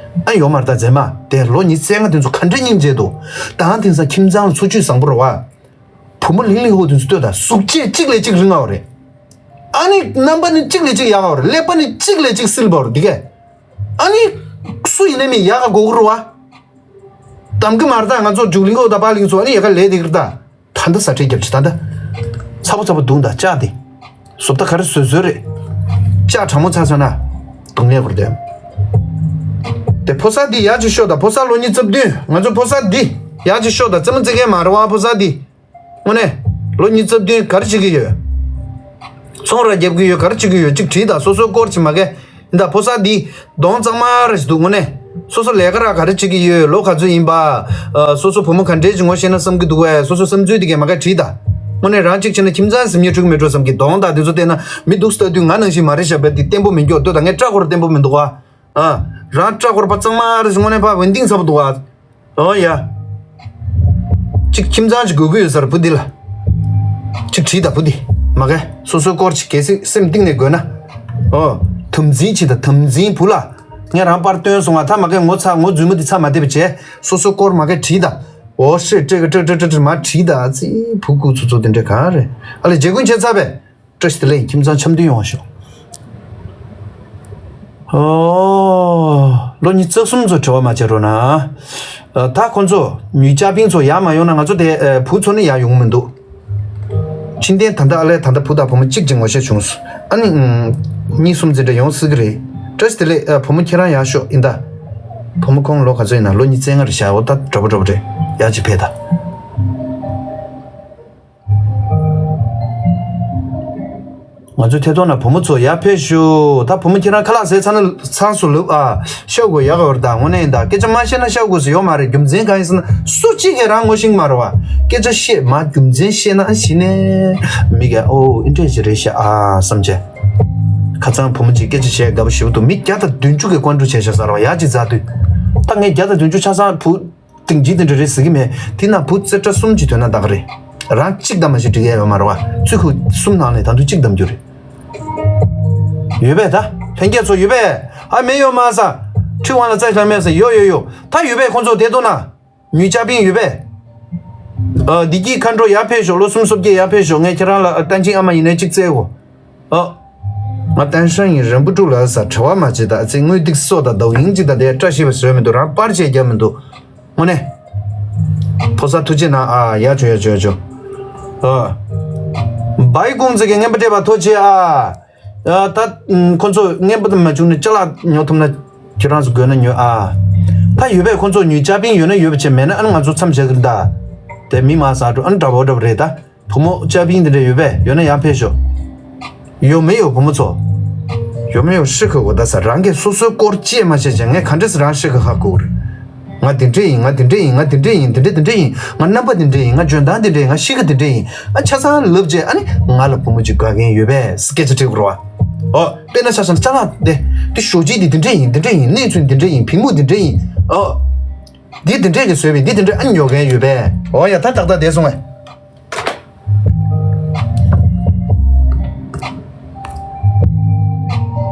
ཨ་ཡོད་མ་རེད་ད་མཛེས་མ། དེ་ལོ་ཉི་ཤུ་རྩ་ལྔ་དེ་ཚོ་ག་འདྲ་སྙིང་རྗེ་འདུག་དང་དེང་སང་ཁྱིམ་ཚང་ལ་འཚོ་བཅུད་བཟང་པོ་རེད་བ། བུ་མོ་ལིང་ལིང་ཧོ་དེ་ཚོ་ལྟོས་དང་། གཟུགས་བྱད་གཅིག་ལས་གཅིག་རིང་བ་རེད། ཨ་ནི་རྣམ་པ་ནི་གཅིག་ལས་གཅིག་ཡག་པ་རེད། ཀླད་པ་ནི་གཅིག་ལས་གཅིག་བསིལ་བ་རེད་འདི་གས། ཨ་ནི་སུ་ཡིན་ནའི་མི་ཡག་ག་དགོས་ཀྱི་རེད་བ། གདམ་གི་མ་རེད་ད། ང་ཚོ་འཇུག་ལིང་ཧོ་དང་པ་ལིང་ཚོ་ཨ་ནི་ཡག་ག་ལས་དེ་གི་རེད་ད། ད་ལྟ་ཟ་འཕྲད་རྒྱབ་ཆེ་ད་ལྟ། ཚ་པོ་ཚ་པོ་འདུག་ད་ལྕགས་དེ། བཟོ་ལྟ་ག་རེ་བཟོས་བཟོས་རེད། ལྕགས་གྲང་མོ་ཚ་སོང་ན། སྡུག་བསྔལ་བར་དོན། དེ་ཕོ་གསར་འདི་ཡག་ཅིག་ཤོག་ད། ཕོ་གསར་ལོ་ཉི་ཤུ་རྩ་བདུན། ང་ཚོ་ཕོ་གསར་འདི་ཡག་ཅིག་ཤོག་ད། རྩེད་མོ་རྩེ་མཁན་མ་རེད་བ་ཕོ་གསར་འདི། དངོས་གནས། ལོ་ཉི་ཤུ་རྩ་བདུན་ག་རེ་བྱེད་ཀྱི་ཡོད། ཚོང་ར་རྒྱབ་ཀྱི་ཡོད། ག་རེ་བྱེད་ཀྱི་ཡོད་ཅིག་དྲིས་ད། སོ་སོའི་སྐོར་ཅིག་མ་གས། ཡིན་ད་ཕོ་གསར་འདི། གདོང་གཙང་མ་རེ་ཞིག་འདུག་དངོས་གནས། སོ་སོ་ལས་ཀ་ར་ག་རེ་བྱེད་ཀྱི་ཡོད། ལོ་ག་ཚོད་ཡིན་པ། ཨ། སོ་སོ་བུ་མོ་ག་འདྲས་ཅིག་ངོ་ཤེས་ན་བསམ་གྱི་འདུག་བས། སོ་སོ་བསམ་ཚུལ་དེ་གས་མ་གས་དྲིས་ད། དངོས་གནས་རང་གཅིག་བྱས་ན་ཁྱིམ་ཚང་ཟིན་ཉེ་འགྲིག་མི་འགྲོ་བསམ་གྱི། གདོང་དང་དེ་ཚོ་བལྟས་ན་མི་འདུག་ལྟ་དུས་ང་ནང་བཞིན་མ་རེད་ཤག་བས། དེ་བརྟན་པོ་མི་འགྱོ་ལྟོས་ད། ངས་སྐྲ་ཁོར་བརྟན་པོ་མི་འདུག་བ། ཨ། རང་སྐྲ་ཁོར་པ་གཙང་མ་རེ་ཞིག་དངོས་གནས་ཕ་ཝན་ཏིང་ཚ་པོ་འདུག་བ། ཨོ་ཡ། གཅིག་ཁྱིམ་ཚང་ཅིག་དགོས་ཀྱི་ཡོད་ས་རེད་བུ་འདི་ལ། གཅིག་དྲིས་ད་བུ་འདི། མ་གས། སོ་སོའི་སྐོར་ཅིག་གལ་སྲིད་སེམས་གཏིང་ནས་དགོས་ན། ཨོ། དམ་འཛིན་བྱེད་ད་དམ་འཛིན་བུ་ལ། ངས་རང་པར་བཏོན་སོང་ང་ད་མ་གས་ངོ་ཚ་ངོ་རྫུན་མ་འདི་ཚ་མ་བསྡད་པ་བྱས། སོ་སོའི་སྐོར་མ་གས་དྲིས་ད། ཨོ་ཤེ་ཀྲེ་ཀ་ཀྲེ་ཀྲེ་ཀྲེ་ཀྲེ་མ་དྲིས་ད། ཨ་ཙི་བུ་ཀུ་ཚོ་ཚོ་དེ་འདྲས་གང་རེད། ཨ་ལས་རྗེ་ཀུན་བྱས་ཚར་བས། བཀྲ་ཤིས་བདེ་ལེགས། ཁྱིམ་ཚང་འཆམ་མཐུན་ཡོང་བ་ཤོག་ཨོ། ལོ་ཉི་ཤུ་རྩ་གསུམ་ཚོ་དྲི་བ་མ་བྱེད་རོགས་གནང་། ཨ། ད་ཁོང་ཚོ་ཉུལ་ལྕགས་ཕིང་ཚོ་ཡར་མ་ཡོང་ན་ང་ཚོ་དེ། ཨ། བུ་ཚོ་ནི་ཡར་ཡོང་མི་འདུག་ཕྱི་ནས་ད་ལྟ་ཨ་ལས་ད་ལྟ་བུ་དང་བུ་མོ་གཅིག་ཅིག་ངོ་ཤེས་བྱུང་སོང་། ཨ་ནི། ཨུམ། གཉིས་གསུམ་ཙམ་འདྲ་ཡོང་སྲིད་ཀྱི་རེད། བཀྲ་ཤིས་བདེ་ལེགས། ཨ། བུ་མོ་ཁྱེད་རང་ཡར་ཤོག་ཡིན་ད། བུ་མོ་ཁོང་ལོ་ག་ཚོད་ཡིན་ན། ལོ་ཉི་ཤུ་རྩ་ལྔ་རེད་ཤག་འོ་ད་འདྲ་པོ་འདྲ་པོ་རེད། ཡར་ཅིག་ཕེབས་ད། ང་ཚོའི་ཐད་གཏོང་ན་བུ་མོ་ཚོ་ཡར་ཕེབས་ཞུ། ད་བུ་མོ་ཁྱེད་རང་ཁ་ལག་ཟས་ཚར་ན་ཚང་སུ་ལུབ་ཨ། ཤོག་གོ་ཡག་ག་བར་ད་དངོས་གནས་ཡིན་ད། སྐད་ཆ་མ་བཤད་ན་ཤོག་གོ་ཟེར་ཡོད་མ་རེད། རྒྱུ་མཚན་གང་ཡིན་ཟེར་ན་སུ་གཅིག་གིས་རང་ངོ་ཤེས་ཀྱི་མ་རེད་བ། སྐད་ཆ་བཤད་མ་རྒྱུ་མཚན་བཤད་ན་གཞི་ནས་མི་གས་ཨོ་ཨིན་འདྲས་ཞིག་རེད་ཤག་ཨ་བསམ་བྱས། ཁ་སང་བུ་མོ་གཅིག་སྐད་ཆ་བཤད་དགའ་པོ་ཞེ་པོ་འདུག་མི་བརྒྱ་དང་བདུན་ཅུ་གིས་ཀོན་ཀྲུ་བྱས་ཤག་ཟེར་བ་ཡག་ཅིག་མཛའ་དུས། ད་ངས་བརྒྱ་དང་བདུན་ཅུ་ཆ་ཚང་བུ། སྟེང་ཇི་དེ་འདྲ་རེད་ཟེར་གི་མེད། དེ་ན་བུ་རྩེ་གྲ་གསུམ་གྱི་དོན་ན་ད་ག་རེད། རང་གཅིག་དང་མ་གཅིག་འགྲིག་ཡ་ཡོད་མ་རེད་བ། ཚུལ་ཁུ་གསུམ་ནང་ནས་ད་དུང་གཅིག་གདམ་རྒྱུ་རེད། ཡོད་པས་ད། ལྷན་རྒྱས་ཚོ་ཡོད་པས། ཨ་མེད་ཡོད་མ་ས། ཁྲི་དབང་ལ་རྩ་ཞང་མེད་ས་ཡོད་ཡོད་ཡོད། ད་ཡོད་པས་ཁོང་ཚོ་དེ་ལྟོ་ན། ཉུལ་ལྕགས་ཕིང་ཡོད་པས། ཨ་བདེ་སྐྱིད་མཁའ་འགྲོ་ཡར་ཕེབས་ཤོག་ལོ་གསུམ་སོ་བརྒྱད་ཡར་ཕེབས་ཤོག་ངས་ཁྱེད་རང་ལ་ཨ་བསྟན་ཆིང་ཨ་མ་ཡིན་ནའི་གཅིག་བཙལ་གོ། ཨ། ང་བསྟན་ཧྲན་ཡིན་རིན་པོ་ཕྲུག་ལ་ས་དྲི་བ་མ་བྱེད་ད། ཨ་ཙི་དངུལ་ཏིག་སོ་དང་རྡོ་ཡིན་གཅིག་དང་དེ་བཀྲ་ཤིས་པ་བཟོས་མི་འདུག་རང་པར་བྱས་རྒྱབ་མི་འདུག་དངོས་གནས། ཕོ་གསར་ཐུགས་རྗེ་གནང་ཨ། ཡག་བྱུང་ཡག་བྱུང་ཡག་བྱུང་། ཨ། བའི་ཀུང་ཙི་གི་རྔན་པ་སྤྲད་པ་ཐུགས་རྗེ་ཆེ་ཨ། ཨ་ད་ཁོ་ཚོ་རྔན་པ་དེ་མ་བྱུང་ན་ཅ་ལག་ཉོ་ཐུབ་ན་ཁྱེད་རང་ཚོ་དགོས་ན་ཉོ་ཨ། ད་ཡོད་པས་ཁོ་ཚོ་ཉོས་ལྕགས་ཕིང་ཡོད་ན་ཡོད་པ་བྱས་མེད་ན་ཨ་ནི་ང་ཚོ་མཚམས་བཞག་གི་རེད་ད། དེ་མི་མང་ས་འགྲོ་ཨ་ནི་འདྲ་པོ་འདྲ་པོ་རེད་ད། བུ་མོ་ལྕགས་ཕིང་དེ་འདྲ་ཡོད་པས་ཡོད་ན་ཡར་ཕེབས་ཤོག་ཡོད་མེད་ཡོད་བུ་མོ་ཚོ། ཡོད་མེད་ཡོད་ཧྲི་ཁ་གོ་ད་ས་རང་གིས་སོ་སོའི་སྐོར་བཅད་མ་བྱས་ཅང་ངས་ག་འདྲས་སེ་རང་ཧྲི་ཁ་ཧ་གོ་རེད། ང་དེ་འདྲས་ཡིན། ང་དེ་འདྲས་ཡིན། ང་དེ་འདྲས་ཡིན། དེ་འདྲས་དེ་འདྲས་ཡིན། ང་རྣམ་པ་དེ་འདྲས་ཡིན། ང་འཇོན་ཐང་དེ་འདྲས་ཡིན། ང་ཤི་ཁ་དེ་འདྲས་ཡིན། ཨ་ཆ་ཚང་ལབ་བྱས་ཨ་ནི་ང་ལ་བུ་མོ་གཅིག་དགའ་མཁན་ཡོད་པས་སྐད་ཆ་དྲིས་དགོས་རེད་བ། ཨོ་དཔེར་ན་ཆ་བཞག་ན་ཅ་ལག་དེ་དེ་ཞོ་ཅིག་དེ་དེ་འདྲས་ཡིན། དེ་འདྲས་ཡིན། གནས་ཚུལ་དེ་འདྲས་ཡིན། ཕི་མུ་དེ་འདྲས་ཡིན། ཨོ། འདི་དེ་འདྲས་ཀྱི་བཟོས་པས། འདི་དེ་འདྲས་ཨ་ཉོ་མཁན་ཡོད་པས། འོ་ཡ། ད་ཏག་ཏག་བསྡད་སོང་ངས།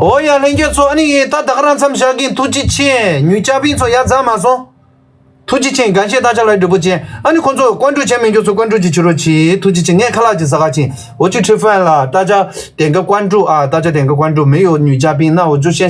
འོ་ཡ། ལྷན་རྒྱས་ཚོ། ཨ་ནི་ད་ད་ག་རང་མཚམས་བཞག་གིན། ཐུགས་རྗེ་ཆེ། ཉུ་ཅ་པིན་ཚོ་ཡར་འཛེགས་མ་སོང་། ཐུགས་རྗེ་ཆེ།感谢大家来直播间། ཨ་ནི་ཁོང་ཚོ་ཀོན་ཀྲུ་བྱེད་མི་འགྱུར་ཚོ་ཀོན་ཀྲུ་ཅིག་བྱེད་རོགས་གྱིས། ཐུགས་རྗེ་ཆེ། ངས་ཁ་ལག་ཅིག་ཟ་ག་ཕྱིན། 我去吃饭了，大家点个关注啊，大家点个关注，没有女嘉宾，那我就先